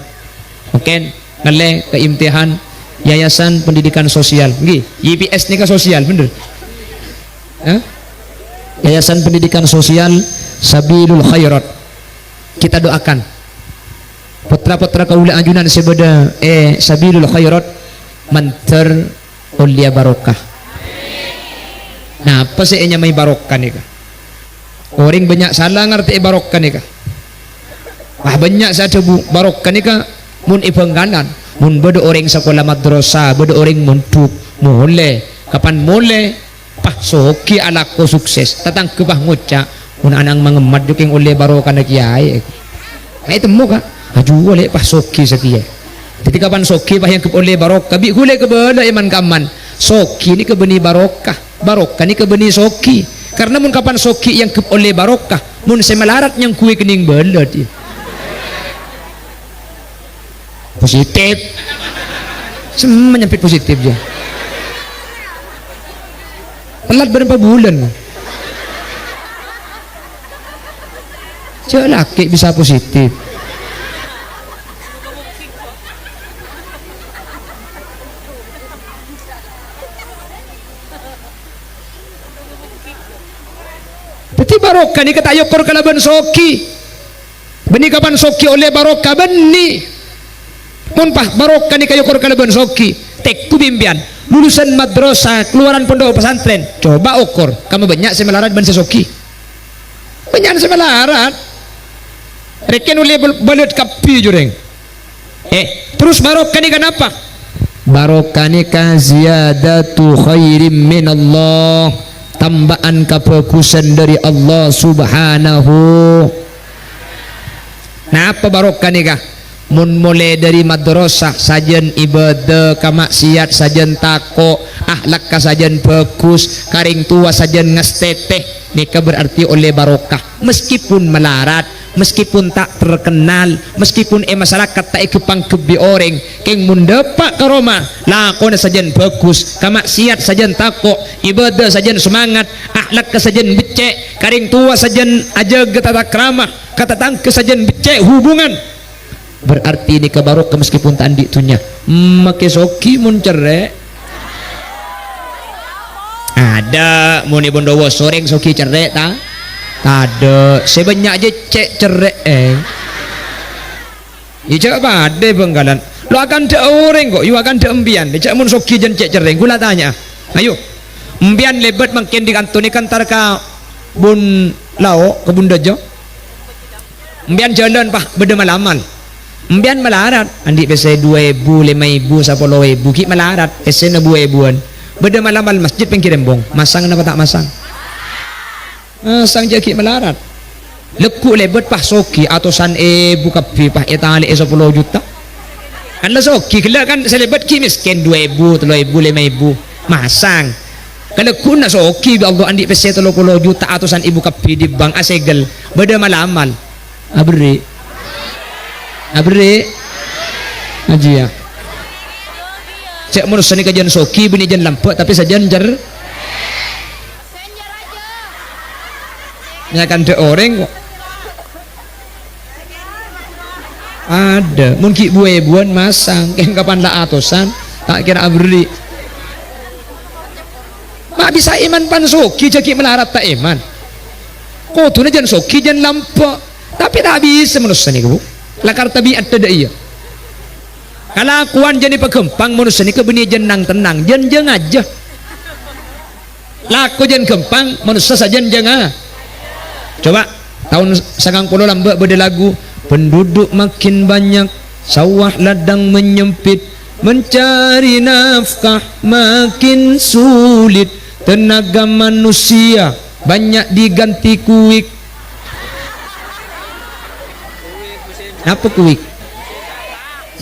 Mungkin ngallè ka imtihan Yayasan Pendidikan Sosial. Ngghi, Y P S nèka sosial, bhender? Hah? Yayasan Pendidikan Sosial Sabilul Khairat. Kita doakan. Pottra-pottra kaulâ ajunan sè bâdâ è Sabilul Khairat mandhâr ollèya barokah. Napa sè ènyamaè barokah nèka? Orèng bânnya' sala ngartè'è barokah nèka. Wah, bânnya' sè adhâbu barokah nèka mon è Bhângkalan, mon bâdâ orèng sakola madrasah, bâdâ orèng mondhuk, molè, kapan molè, pas soghi alako sukses, tatangghâ pas ngoca', "Mon ana' mangemmat jhughân ollè barokana kèyaè." Ètemmo, Ka'? Ajhuwâ lè' pas soghi sakèya. Dhâddhi kapan soghi pas èangghep ollè barokah, bi' ghulâ kabâlâ è man-kamman. Soghi nèka bânnè barokah. Barokah nèka bânnè soghi. Karna mon kapan soghi èangghep ollè barokah, mon sè malarat nyangghuwâ kennèng bâlâ, dhi. Positif. Semma nyempit positif, ya. Telat bârâmpa bulân. Jhâ' lakè' bisa positif. Dhâddhi, barokah nèka ta' èokor kalabân soghi. Bânnè kapan soghi ollè barokah, bânnè. Mon pas barokah nèka èokor kalabân soghi, tèngghu bi' empèyan, lulusan madrasah, kalowaran pondhuk pesantren, coba okor, kamma bânnya' sè malarat bân sè soghi. Bânnya'an sè malarat. Rèken ollè bal-, balât kabbhi, jhurèng. Eh, terros barokah nèka napa? Barokah nèka ziyadatu khairim minallah. Tambâ'ân kabhâghusân dhâri Allah Subhanahu. Napa barokah nèka? Mon molè dhâri madrasah, sajân ibadah, kama'siyat sajân tako', akhlakka sajân bhâghus, ka rèng towa sajân ngastètè, nèka berarti ollè barokah. Meskipun malarat, meskipun ta' terkenal, meskipun è masarakat ta' èghâpangghebbhi orèng, kèng mon dâpa' ka roma, lakona sajân bhâghus, kama'siyat sajân tako', ibadah sajân semangat, akhlakka sajân beccè', ka rèng towa sajân ajâgâ tatakrama, ka tatangghâ sajân beccè' hubungan. Berarti nèka barokah meskipun ta' andi' dhunnya. Makè soghi mon cerrè'. Adâ', mon è Bondowoso rèng soghi cerrè', ta? Tadâ'. Sè bânnya' jhâ' cè' cerrè'è. Iyâ, jhâ' padâ è Bhângkalan. Lo' akandhâ orèng, kok. Yu, akandhâ empèyan. Jhâ' mon soghi jhân cè' cerrè'. Ghulâ tanya'a. Ayo. Empèyan lèbât mangkèn dâri kanto nèka entar ka Bun lao' ka Bun Daja. Empèyan jhâlân, Pa', bâdâ mal-amal. Empèyan malarat, andi' pèssè dua èbu, lèma èbu, sapolo èbu, ghi' malarat, pèssèna bu èbuwân. Bâdâ mal-amal masjid pènggir embong, masang napa ta' masang? Masang, jhâ' ghi' malarat. Lagghu' lèbât, Pa', soghi, atosan èbu kabbhi, Pa', ètalè'è sapolo juta. Kan la soghi ghellâ', kan sè lèbât ghi' mèskèn, dua èbu, tello èbu, lèma èbu. Masang. Kalagghu'na soghi bi' Allah, andi' pèssè tello polo juta, atosan èbu kabbhi è bank, asègel. Bâdâ mal-amal. Aberri'. Aberri'. Ajiyâ. Cè' manossa nèka jân soghi, bânnè jân lambâ', tapè sajân jer-, Nya kan dâ' orèng kok. Adâ, mon ghi' bu-èbuwân masang, kèng kapan la atosan, ta' kèra aberri'. Ma' bisa èman pan soghi, jhâ' ghi' malarat ta' èman. Kodhuna jân soghi, jân lambâ'. Tapè ta' bisa manossa nèka, Bu. Lakar tabi'atta dâ' iyâ. Kalakowan jân èpaghâmpang manossa nèka bânnè jân nang-tennang, jân jâ-ngajâ. Lako jân ghâmpang, manossa sajân jâ-nga-. Coba, taon sangang polo lambâ' bâdâ lagu, "Penduduk makin banyak, sawah ladang menyempit, mencari nafkah makin sulit, tenaga manusia banyak diganti kuik." Napa kuik?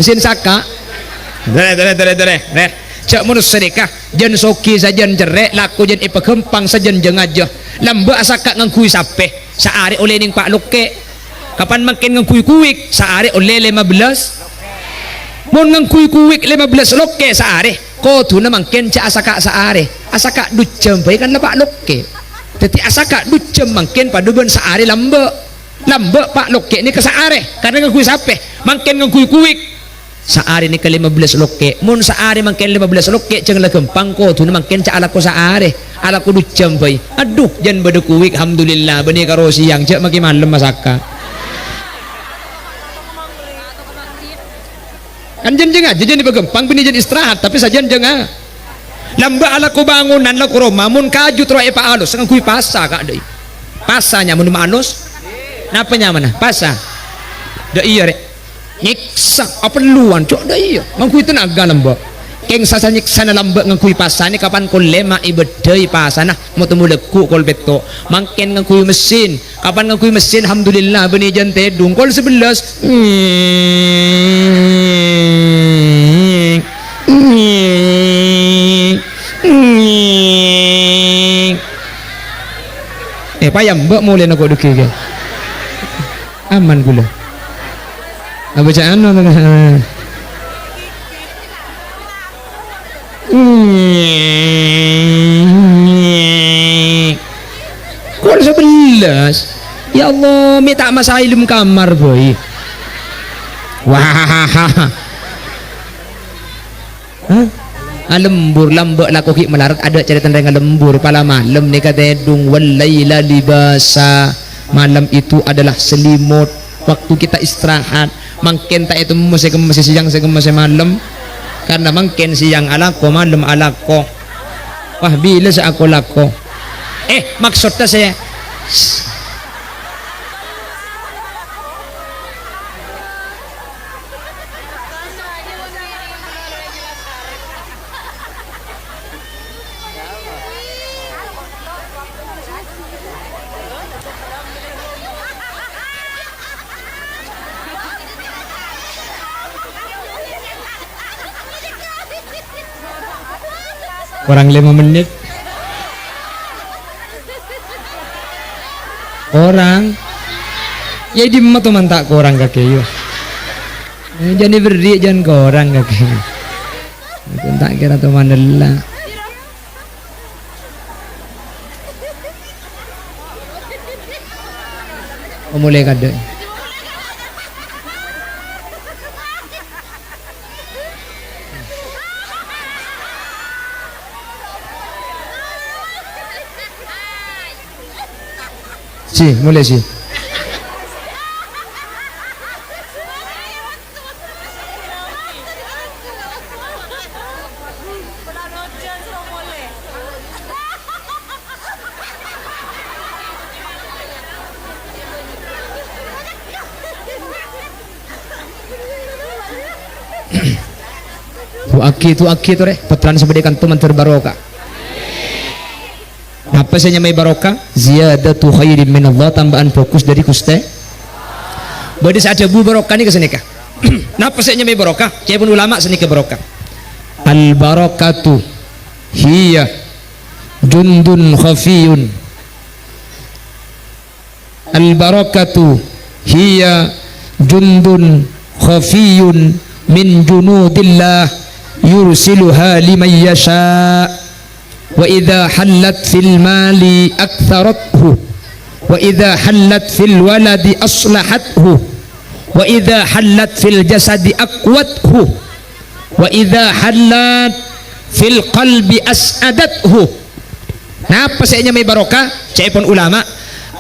Mesin saka'. Dâlè, dâlè, dâlè, dâlè. Rè. Jâ' manossa nèka, jân soghi sajân cerrè', lako jân èpaghâmpang sajân jâ-ngajâ. Lambâ' asaka' ngangghuy sapè, saarè ollè nèng pa' lokkè'. Kapan mangkèn ngangghuy kuwik, saarè ollè lèma bellâs. Mon ngangghuy kuwik lèma bellâs lokkè' saarè, kodhuna mangkèn jâ' asaka' saarè. Asaka' dhu jhâm bhâi kan la pa' lokkè'. Dâddhi asaka' dhu jhâm mangkèn padâ bân saarè lambâ'. Lambâ' pa' lokkè' nèka saarè, karna ngangghuy sapè, mangkèn ngangghuy kuwik. Saarè nèka lèma bellâs lokkè'. Mon saarè mangkèn lèma bellâs lokkè', jâng la ghâmpang, kodhuna mangkèn jâ' alako saarè, alako dhu jhâm bhâi. Adhu, jân bâdâ kuwik, alhamdulillah, bânnè karo sèyang, jâ' makè malem asaka'. Kan jân jâ-ngajâ, jân èpaghâmpang, bânnè jân istirahat, tapè sajân jâ-nga-. Lambâ' alako bângonan, lako roma, mon kaju terro èpaalos, ngangghuy pasa, Ka', dâ' iyâ. Pasa nyamana ma' alos? Napa nyamana? Pasa? Dâ' iyâ, rè. Nyèksa, apelluwan, co', dâ' iyâ. Ngangghuy tenaga lambâ'. Kèng sasa nyèksana lambâ' ngangghuy pasa nèka kapan kol lèma' èbâddhâi pasana, mo-, temmo lagghu' kol pètto'. Mangkèn ngangghuy mesin. Kapan ngangghuy mesin, alhamdulillah, bânnè jân tèdung. Kol sabellâs. Eh, payah mbok molèna kok dhuggi, kè. Aman ghulâ. Abâcaan. Kol sabellâs. Ya Allah, mè' ta' masaè è dâlem kamar bhâi. Wah. Hah? Alembur, lambâ' lako ghi' malarat, adâ' carètana rèng alembur, pala malem nèka tèdung, "Wal laila libasa." Malam itu adalah selimut, waktu kita istirahat. Mangkèn ta' ètemmo sè kemmesè sèyang, sè kemmesè malem. Karna mangkèn sèyang alako, malem alako. Wah, bilâ sè ako-lako. Eh, maksodda sè Korang lèma mennit. Korang. Yâ, dimma to man ta' korang kakè, yâ. Eh, jân èberri' jân korang kakè. Itu ta' kèra to manella. Oh, mulai kadâ'. Si, mulai si. Du'aaghi, du'aaghi torè, pottrana sè bâdâ è kanto mandhâr barokah. Napa sè nyamaè barokah? Ziyadatu khairin minallah, tambâ'ân bhâghus dâri Ghustè. Bâdâ sè adhâbu barokah nèka sanèka. Napa sè nyamaè barokah? Ca'èpon ulama sanèka barokah. Al-barakatu hiya jundun khafiyun. Al-barakatu hiya jundun khafiyun min junudillah yursiluha liman yasha. Wa idza hallat fil mali aktsarathu. Wa idza hallat fil waladi aslahathu. Wa idza hallat fil jasadi aqwathu. Wa idza hallat fil qalbi as'adathu. Napa sè nyamaè barokah? Ca'èpon ulama,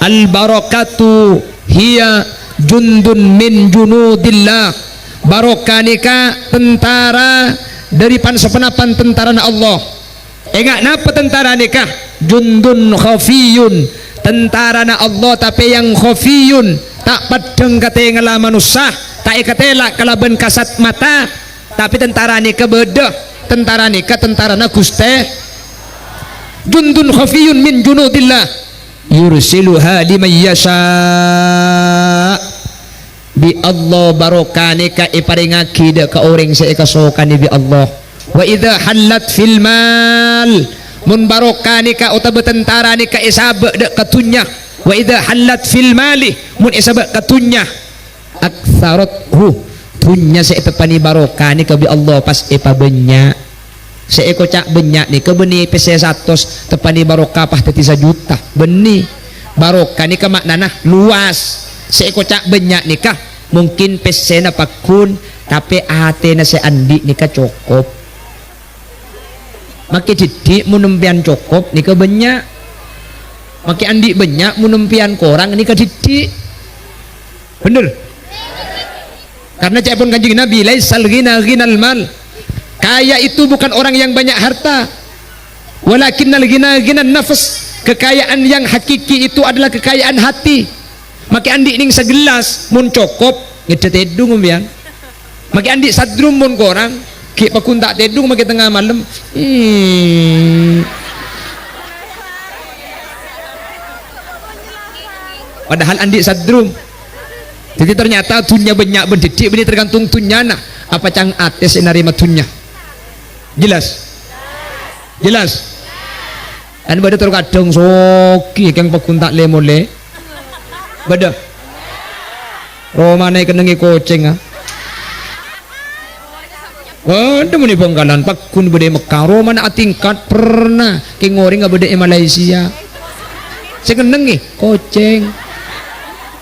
"Al-barakatu hiya jundun min junudillah." Barokah nèka tentara dâri pan-saponapan tentarana Allah. Enga' napa tentara nèka? Jundun khafiyun, tentarana Allah tapè yang khafiyun, ta' paddhâng katèngalla manossa, ta' èkatèla' kalabân kasat mata, tapè tentara nèka bâdâ. Tentara nèka tentarana Ghustè. Jundun khafiyun min junudillah, yursiluha liman yasha. Bi' Allah barokah nèka èparèngaghi dâ' ka orèng sè èkasokanè bi' Allah. Wa idza hallat fil mal, mon barokah nèka otabâ tentara nèka èsabâ' dâ' ka dhunnya. Wa idza hallat fil mali, mon èsabâ' ka dhunnya. Aktsarathu, dhunnya sè èteppanè barokah nèka bi' Allah pas èpabânnya'. Sè èkoca' bânnya' nèka bânnè pèssè satos, teppanè barokah pas dhâddhi sajuta. Bânnè. Barokah nèka ma'nana luas. Sè èkoca' bânnya' nèka mungkin pèssèna pagghun, tapè atèna sè andi' nèka cokop. Makè diddhi' mon empèyan cokop nèka bânnya'. Makè andi' bânnya' mon empèyan korang nèka diddhi'. Bhender? Karena ca'èpon Kanjeng Nabi, "Laisal ghina ghinal mal." Kaya itu bukan orang yang banyak harta. "Walakinnal ghina ghinan nafs." Kekayaan yang hakiki itu adalah kekayaan hati. Makè andi' nèng sagellas, mon cokop, ngèdhâ tèdung empèyan. Makè andi' sadrum mon korang, ghi' pagghun ta' tèdung makè tengnga malem. Hmm. Padahal andi' sadrum. Dhâddhi ternyata dhunnya bânnya' bân diddhi' bânnè tergantung dhunnyana. Apa cang atè sè narèma dhunnya? Jelas? Jelas? Kan bâdâ terro kadhâng soghi kèng pagghun ta' lè-molè. Bâdâ. Romana èkennengngè kocèng, ah. Bâdâ mon è Bangkalan, pagghun bâdâ è Mekka, romana atingkat, pernah kèng orèngnga bâdâ è Malaysia. Sè ngennengngè kocèng.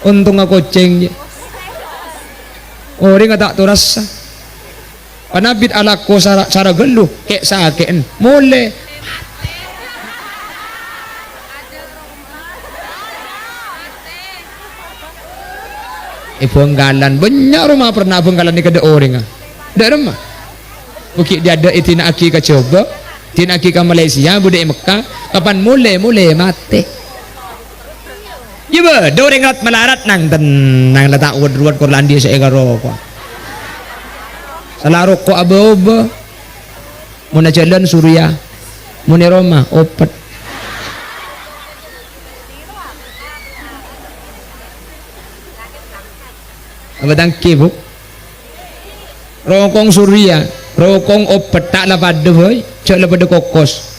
Ontongnga kocèng, yâ. Orèngnga ta' torassa. Panabit alako sara-, sara ghâllu, kè'-sakè'en, molè. È Bangkalan, bânnya' roma pernah Bangkalan nèka dâ' orèngnga. Dâ' remma? Ghi' dâ' è dina'aghi ka Jhâbâ, dina'aghi ka Malaysia, bâdâ è Mekka, kapan molè, molè matè. Iyâ bâdâ orèng rat-malarat nang tennang la ta' wet-ruwet kor la andi' sè èkaroko. Sala roko' abâ-obâ. Mon ajhâlân Surya. Mon è roma, opet. Apa tangkè, Bu? Rokong Surya, rokong opet, ta' la padâ, boy. Jhâ' la padâ kokos.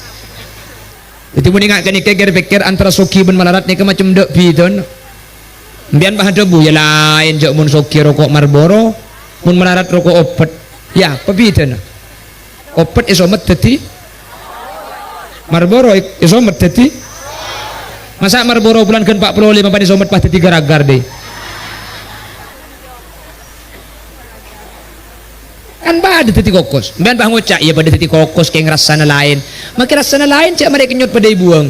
Dhâddhi, mon enga' ghânèka kèr-pèkkèr antara soghi bân malarat nèka macem dâ' bhidhâna. Empèyan pas adhâbu, yâ laèn, jhâ' mon soghi roko' Marlboro, mon malarat roko' opet. Yâ, apa bhidhâna? Opet èsomet dhâddhi Marlboro, è-, èsomet dhâddhi. Masa' Marlboro bulân ghân pa' polo lèma' bân èsomet pas dhâddhi gar-agar, dhi? Kan padâ dhâddhi kokos. Empèyan pas ngoca', "Iyâ padâ dhâddhi kokos, kèng rassana laèn." Makè rassana laèn, jhâ' marè èkennyot padâ èbuwâng.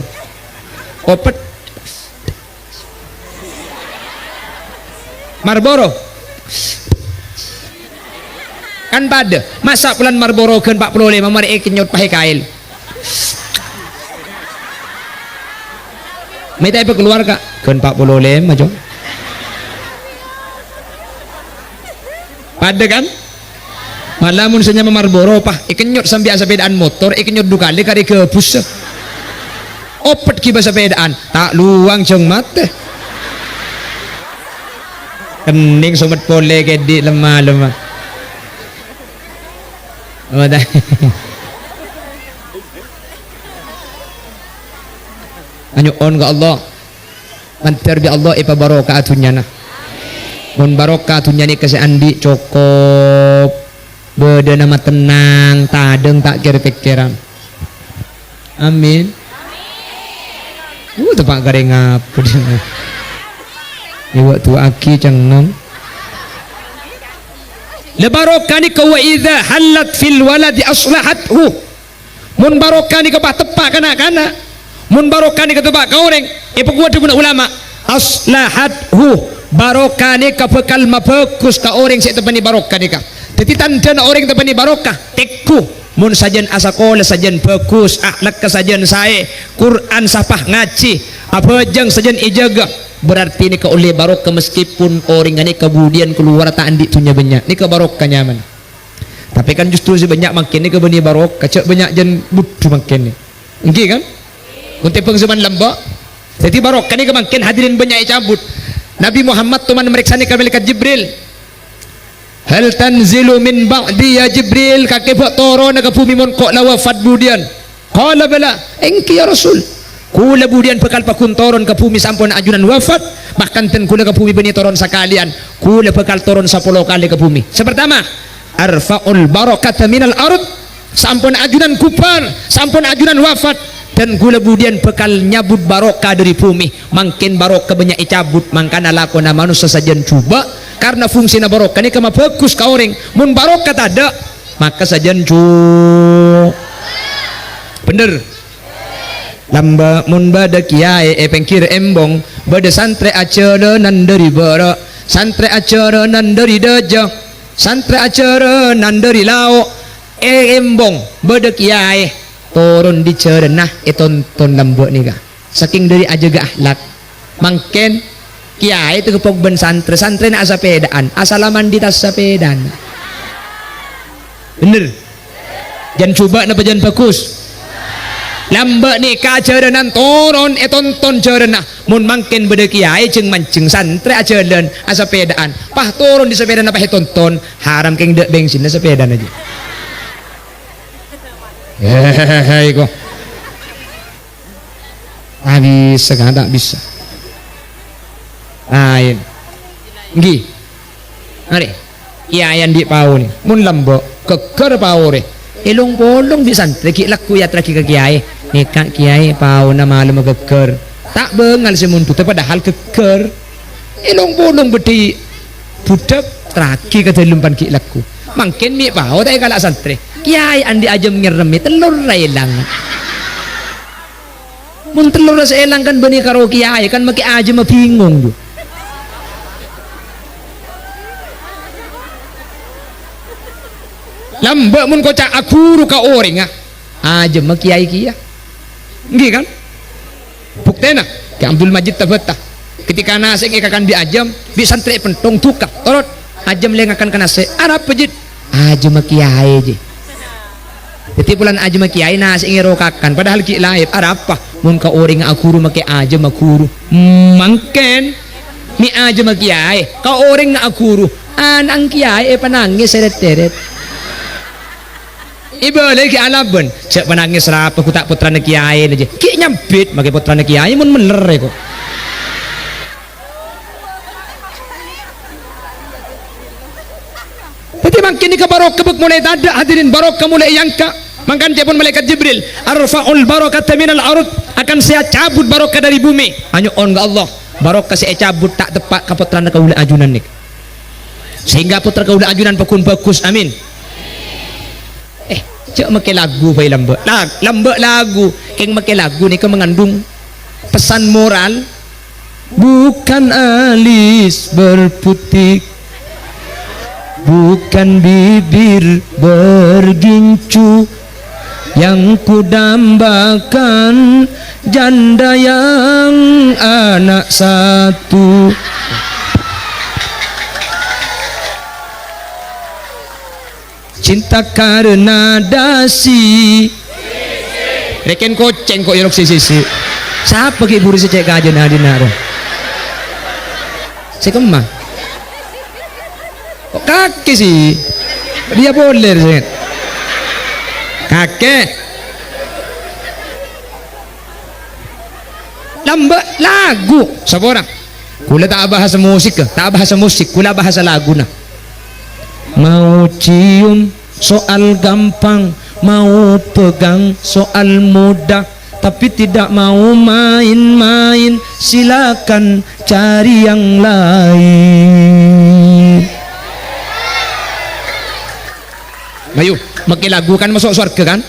Opet. Marlboro. Kan padâ. Masa' bulân Marlboro ghân pa' polo lèma' marè èkennyot pas èkaèl. Mè' ta' èpakalowar, Ka'? Ghân pa' polo lèma', Cong. Padâ, kan? Mala mon sè nyama Marlboro, pas èkennyot sambi asapèdaan motor, èkennyot du kalè karè gabus. Opet ghibâ sapèdaan, ta' lowang jhâng matè. Kenning somet polè kèdhi' lemma-lemma. Apa ta? Anyo'on ka Allah. Mandhâr bi' Allah èpabarokaa dhunnyana. Mon barokah dhunnya nèka sè andi' cokop, bâdâna matennang, tadhâng ta' kèr-pèkkèran. Amin. Uh, teppa' karè ngabâs. Èwa' du'aaghi cengngeng. La barokah nèka, "Wa idza hallat fil waladi aslahathu." Mon barokah nèka pas teppa' ka na'-kana', mon barokah nèka teppa' ka orèng, èpakowa dhâbuna ulama, "Aslahathu." Barokah nèka bhâkal mabhâghus ka orèng sè èteppa'è barokah nèka. Dhâddhi tandhâna orèng èteppa'è barokah, tèngghu. Mon sajân asakola sajân bhâghus, akhlakka sajân saè, Qur'an sapa ngajhi, abhâjâng sajân èjâgâ, berarti nèka ollè barokah meskipun orèng ghânèka budiyân kalowar ta' andi' dhunnya bânnya'. Nèka barokah nyamana. Tapè kan justru sè bânnya' mangkèn nèka bânnè barokah, jhâ' bânnya' jân budhu mangkèn nè. Èngghi kan? Mon tèmbhâng sè man lambâ'. Dhâddhi barokah nèka mangkèn hadirin bânnya' ècabut. Nabi Muhammad toman marèksanè ka Malaikat Jibril. "Hal tanzilu min ba'di ya Jibril?" Kakè bâ' toronna ka bhumè mon ko' la wafat budiyân. Qala, "Bala, èngghi, ya Rasul. Kaulâ budiyân bhâkal pagghun toron ka bhumè sampon ajunan wafat, bahkan dân kaulâ ka bhumè bânnè toron sakalèyan. Kaulâ bhâkal toron sapolo kalè ka bhumè. Sè partama, arfa'ul barakata minal ard, sampon ajunan ghubâr, sampon ajunan wafat, dân kaulâ budiyân bhâkal nyabut barokah dhâri bhumè. Mangkèn barokah bânnya' ècabut, mangkana lakona manossa sajân jhubâ', karna fungsina barokah nèka mabhâghus ka orèng. Mon barokah tadâ', maka sajân jhu-, bhender. Lambâ' mon bâdâ kèyaè è pèngghir embong, bâdâ santrè ajhâlânan dhâri bârâ', santrè ajhâlânan dhâri dâjâ, santrè ajhâlânan dhâri lao'. È embong bâdâ kèyaè, toron dâri jhârânna ètonton lambâ' nèka. Sakèng dhâri ajâgâ akhlak. Mangkèn, kèyaè tègghâ pong bân santrè, santrèna asapèdaan, asalla mandi tas sapèdana. Bhender. Jân jhubâ' napa jân bhâghus? Lambâ' nèka jhârânna toron ètonton jhârânna. Mon mangkèn bâdâ kèyaè jhâng-manjhâng santrè ajhâlân, asapèdaan, pas toron dâri sapèdana pas ètonton, haram kèng dâ' bengsinna sapèdana jiyâ. Hehehe, iko. Ta' bisa, kan? Ta' bisa. Laèn. Èngghi. Arè. Kèyaè andi' pao nè. Mon lambâ', ghâgghâr pao rè. Èlong-polong bi' santrè ghi' lagghu èaterraghi ka kèyaè. Nèka kèyaè paona malemma ghâgghâr. Ta' bângal sè mondhudhâ padahal ghâgghâr. Èlong-polong bâdâ è budhâk, terraghi ka dâlem pan ghi' lagghu. Mangkèn mè' pao ta' èkala' santrè. Kèyaè andi' ajâm ngèrèmè, tellorra èlang. Mon tellorra sè èlang kan bânnè karo kèyaè, kan makè ajâmma bhingong, jhu. Lambâ' mon koca' aghuru ka orèngnga, ajâmma kèyaè kèya. Èngghi, kan? Buktèna, Kè Abdul Majid Tabata. Ketika nasè'è èkakan bi' ajâm, bi' santrè èpènthong duka. Torot, ajâm lè ngakan ka nasè'. Arapa, Jid? Ajâmma kèyaè, jhi. Dhâddhi polana ajâmma kèyaè nasè'è ngèro kakan, padahal ghi' laèp. Arapa? Mon ka orèngnga aghuru makè ajâmma ghuru. Mangkèn, mè' ajâmma kèyaè, ka orèngnga aghuru, ana'na kèyaè èpanangès sèrèt-tèrèt. Èbâlâi ghi' alabân, jhâ' panangès rapa ghu ta' pottrana kèyaè, jhi. Ghi' nyambit makè pottrana kèyaè mon mellèr, ko. Dhâddhi mangkèn nèka barokah bâk molaè tadâ', hadirin, barokah molaè èangka'. Mangkana ca'èpon malaèkat Jibril, "Arfa'ul barakata minal ard," akan sè ècabut barokah dhâri bhumè. Anyo'on ka Allah, barokah sè ècabut ta' teppa' ka pottrana kaulâ ajunan nèka. Sehingga pottra kaulâ ajunan pagghun bhâghus. Amin. Eh, jhâ' makè lagu bhâi lambâ'. La-, lambâ' lagu. Kèng makè lagu nèka mengandung pesan moral. Bukan alis berputik, bukan bibir bergincu yang kudambakan, janda yang anak satu. Cinta karena dasi. Rèken kocèng kok èyolok sè sisi. Sapa ghi' buru sè cè' kajâna adinna' rè? Sè kemma. Kok kakè sih? Dia poler sih. Kakè. Lambâ' lagu. Sapa ora? Kaulâ ta' bahasa musik, ta' bahasa musik, kaulâ bahasa laguna. Mau cium soal gampang, mau pegang soal mudah, tapi tidak mau main-main, silakan cari yang lain. Ayo, makkè lagu kan maso' sowarghâ kan?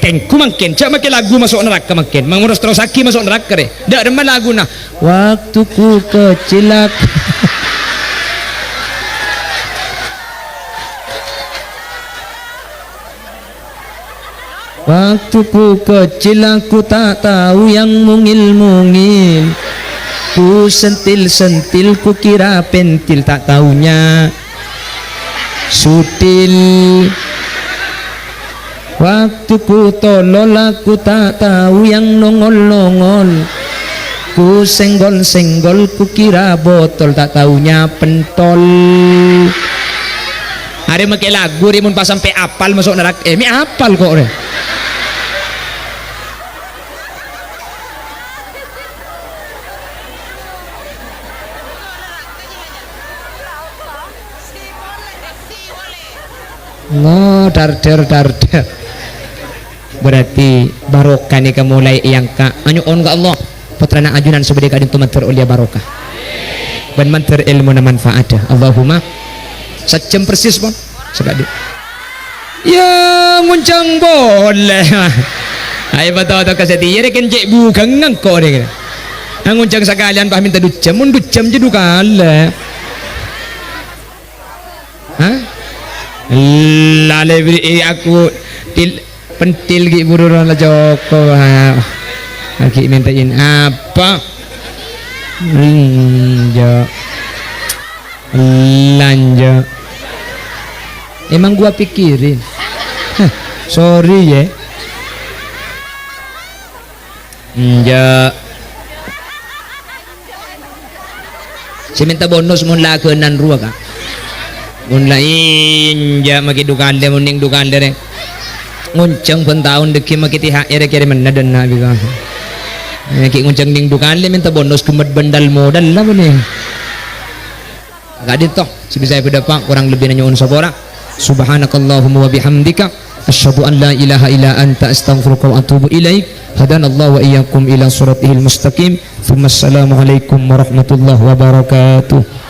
Tèngghu mangkèn, jhâ' makkè lagu maso' naraka mangkèn. Mangurus terrossaghi maso' naraka rè. Dâ' remma laguna. Waktu ku kecil aku. Waktu ku kecil aku tak tahu yang mungil-mungil. Ku sentil-sentil, ku kira pentil, tak taunya sutil. Waktu ku tolol, aku tak tahu yang nongol-nongol. Ku senggol-senggol, ku kira botol, tak taunya pentol. Arè makkè lagu rè mon pas sampè' apal maso' naraka. Eh, mè' apal kok rè. Allah, dar, dar, dar, dar. Berarti barokah nèka mulai èyangka'. Anyo'on ka Allah, pottrana ajunan sè bâdâ è ka'dinto mandhâr ollèya barokah. Bân mandhâr èlmona manfaat. Allahumma. Sajjhâm persis, pon. Sakadhi'. Ya, ngonjhâng polè. Ayo, patoto ka satèya, rèken cè' bhughângnga engko' rè. Nah, ngonjhâng sakalèyan pas mènta du jhâm, mon du jhâm jâ du kalè. Hah? Lalè bâri' aku til-, pentil ghi' buru rowa la cokop. Ah, ghi' mènta in apa? Enjâ'. Lanjut. Emang gua pikirin. Hah, sorry, ya. Enjâ'. Sè mènta bonus mon la aghânan rowa, Ka'. Mon la enjâ' makkè du kalè, mon nèng du kalè, rè. Ngonjhâng bân taon dhâggi' makkè T H R kèrèmanna dâ' enna' bi' ka'. Eh, ghi' ngonjhâng nèng du kalè mènta bonus ghemmet bân dâl-modâl la, bânnè. Ka'dinto, sè bisa èpadâpa', korang lebbina nyo'on sapora. Subhanakallahumma wa bihamdika, asyhadu an la ilaha illa anta, astaghfiruka wa atubu ilaik. Hadanallahu wa iyyakum ila siratihil mustaqim. Tsumma assalamualaikum warahmatullahi wabarakatuh.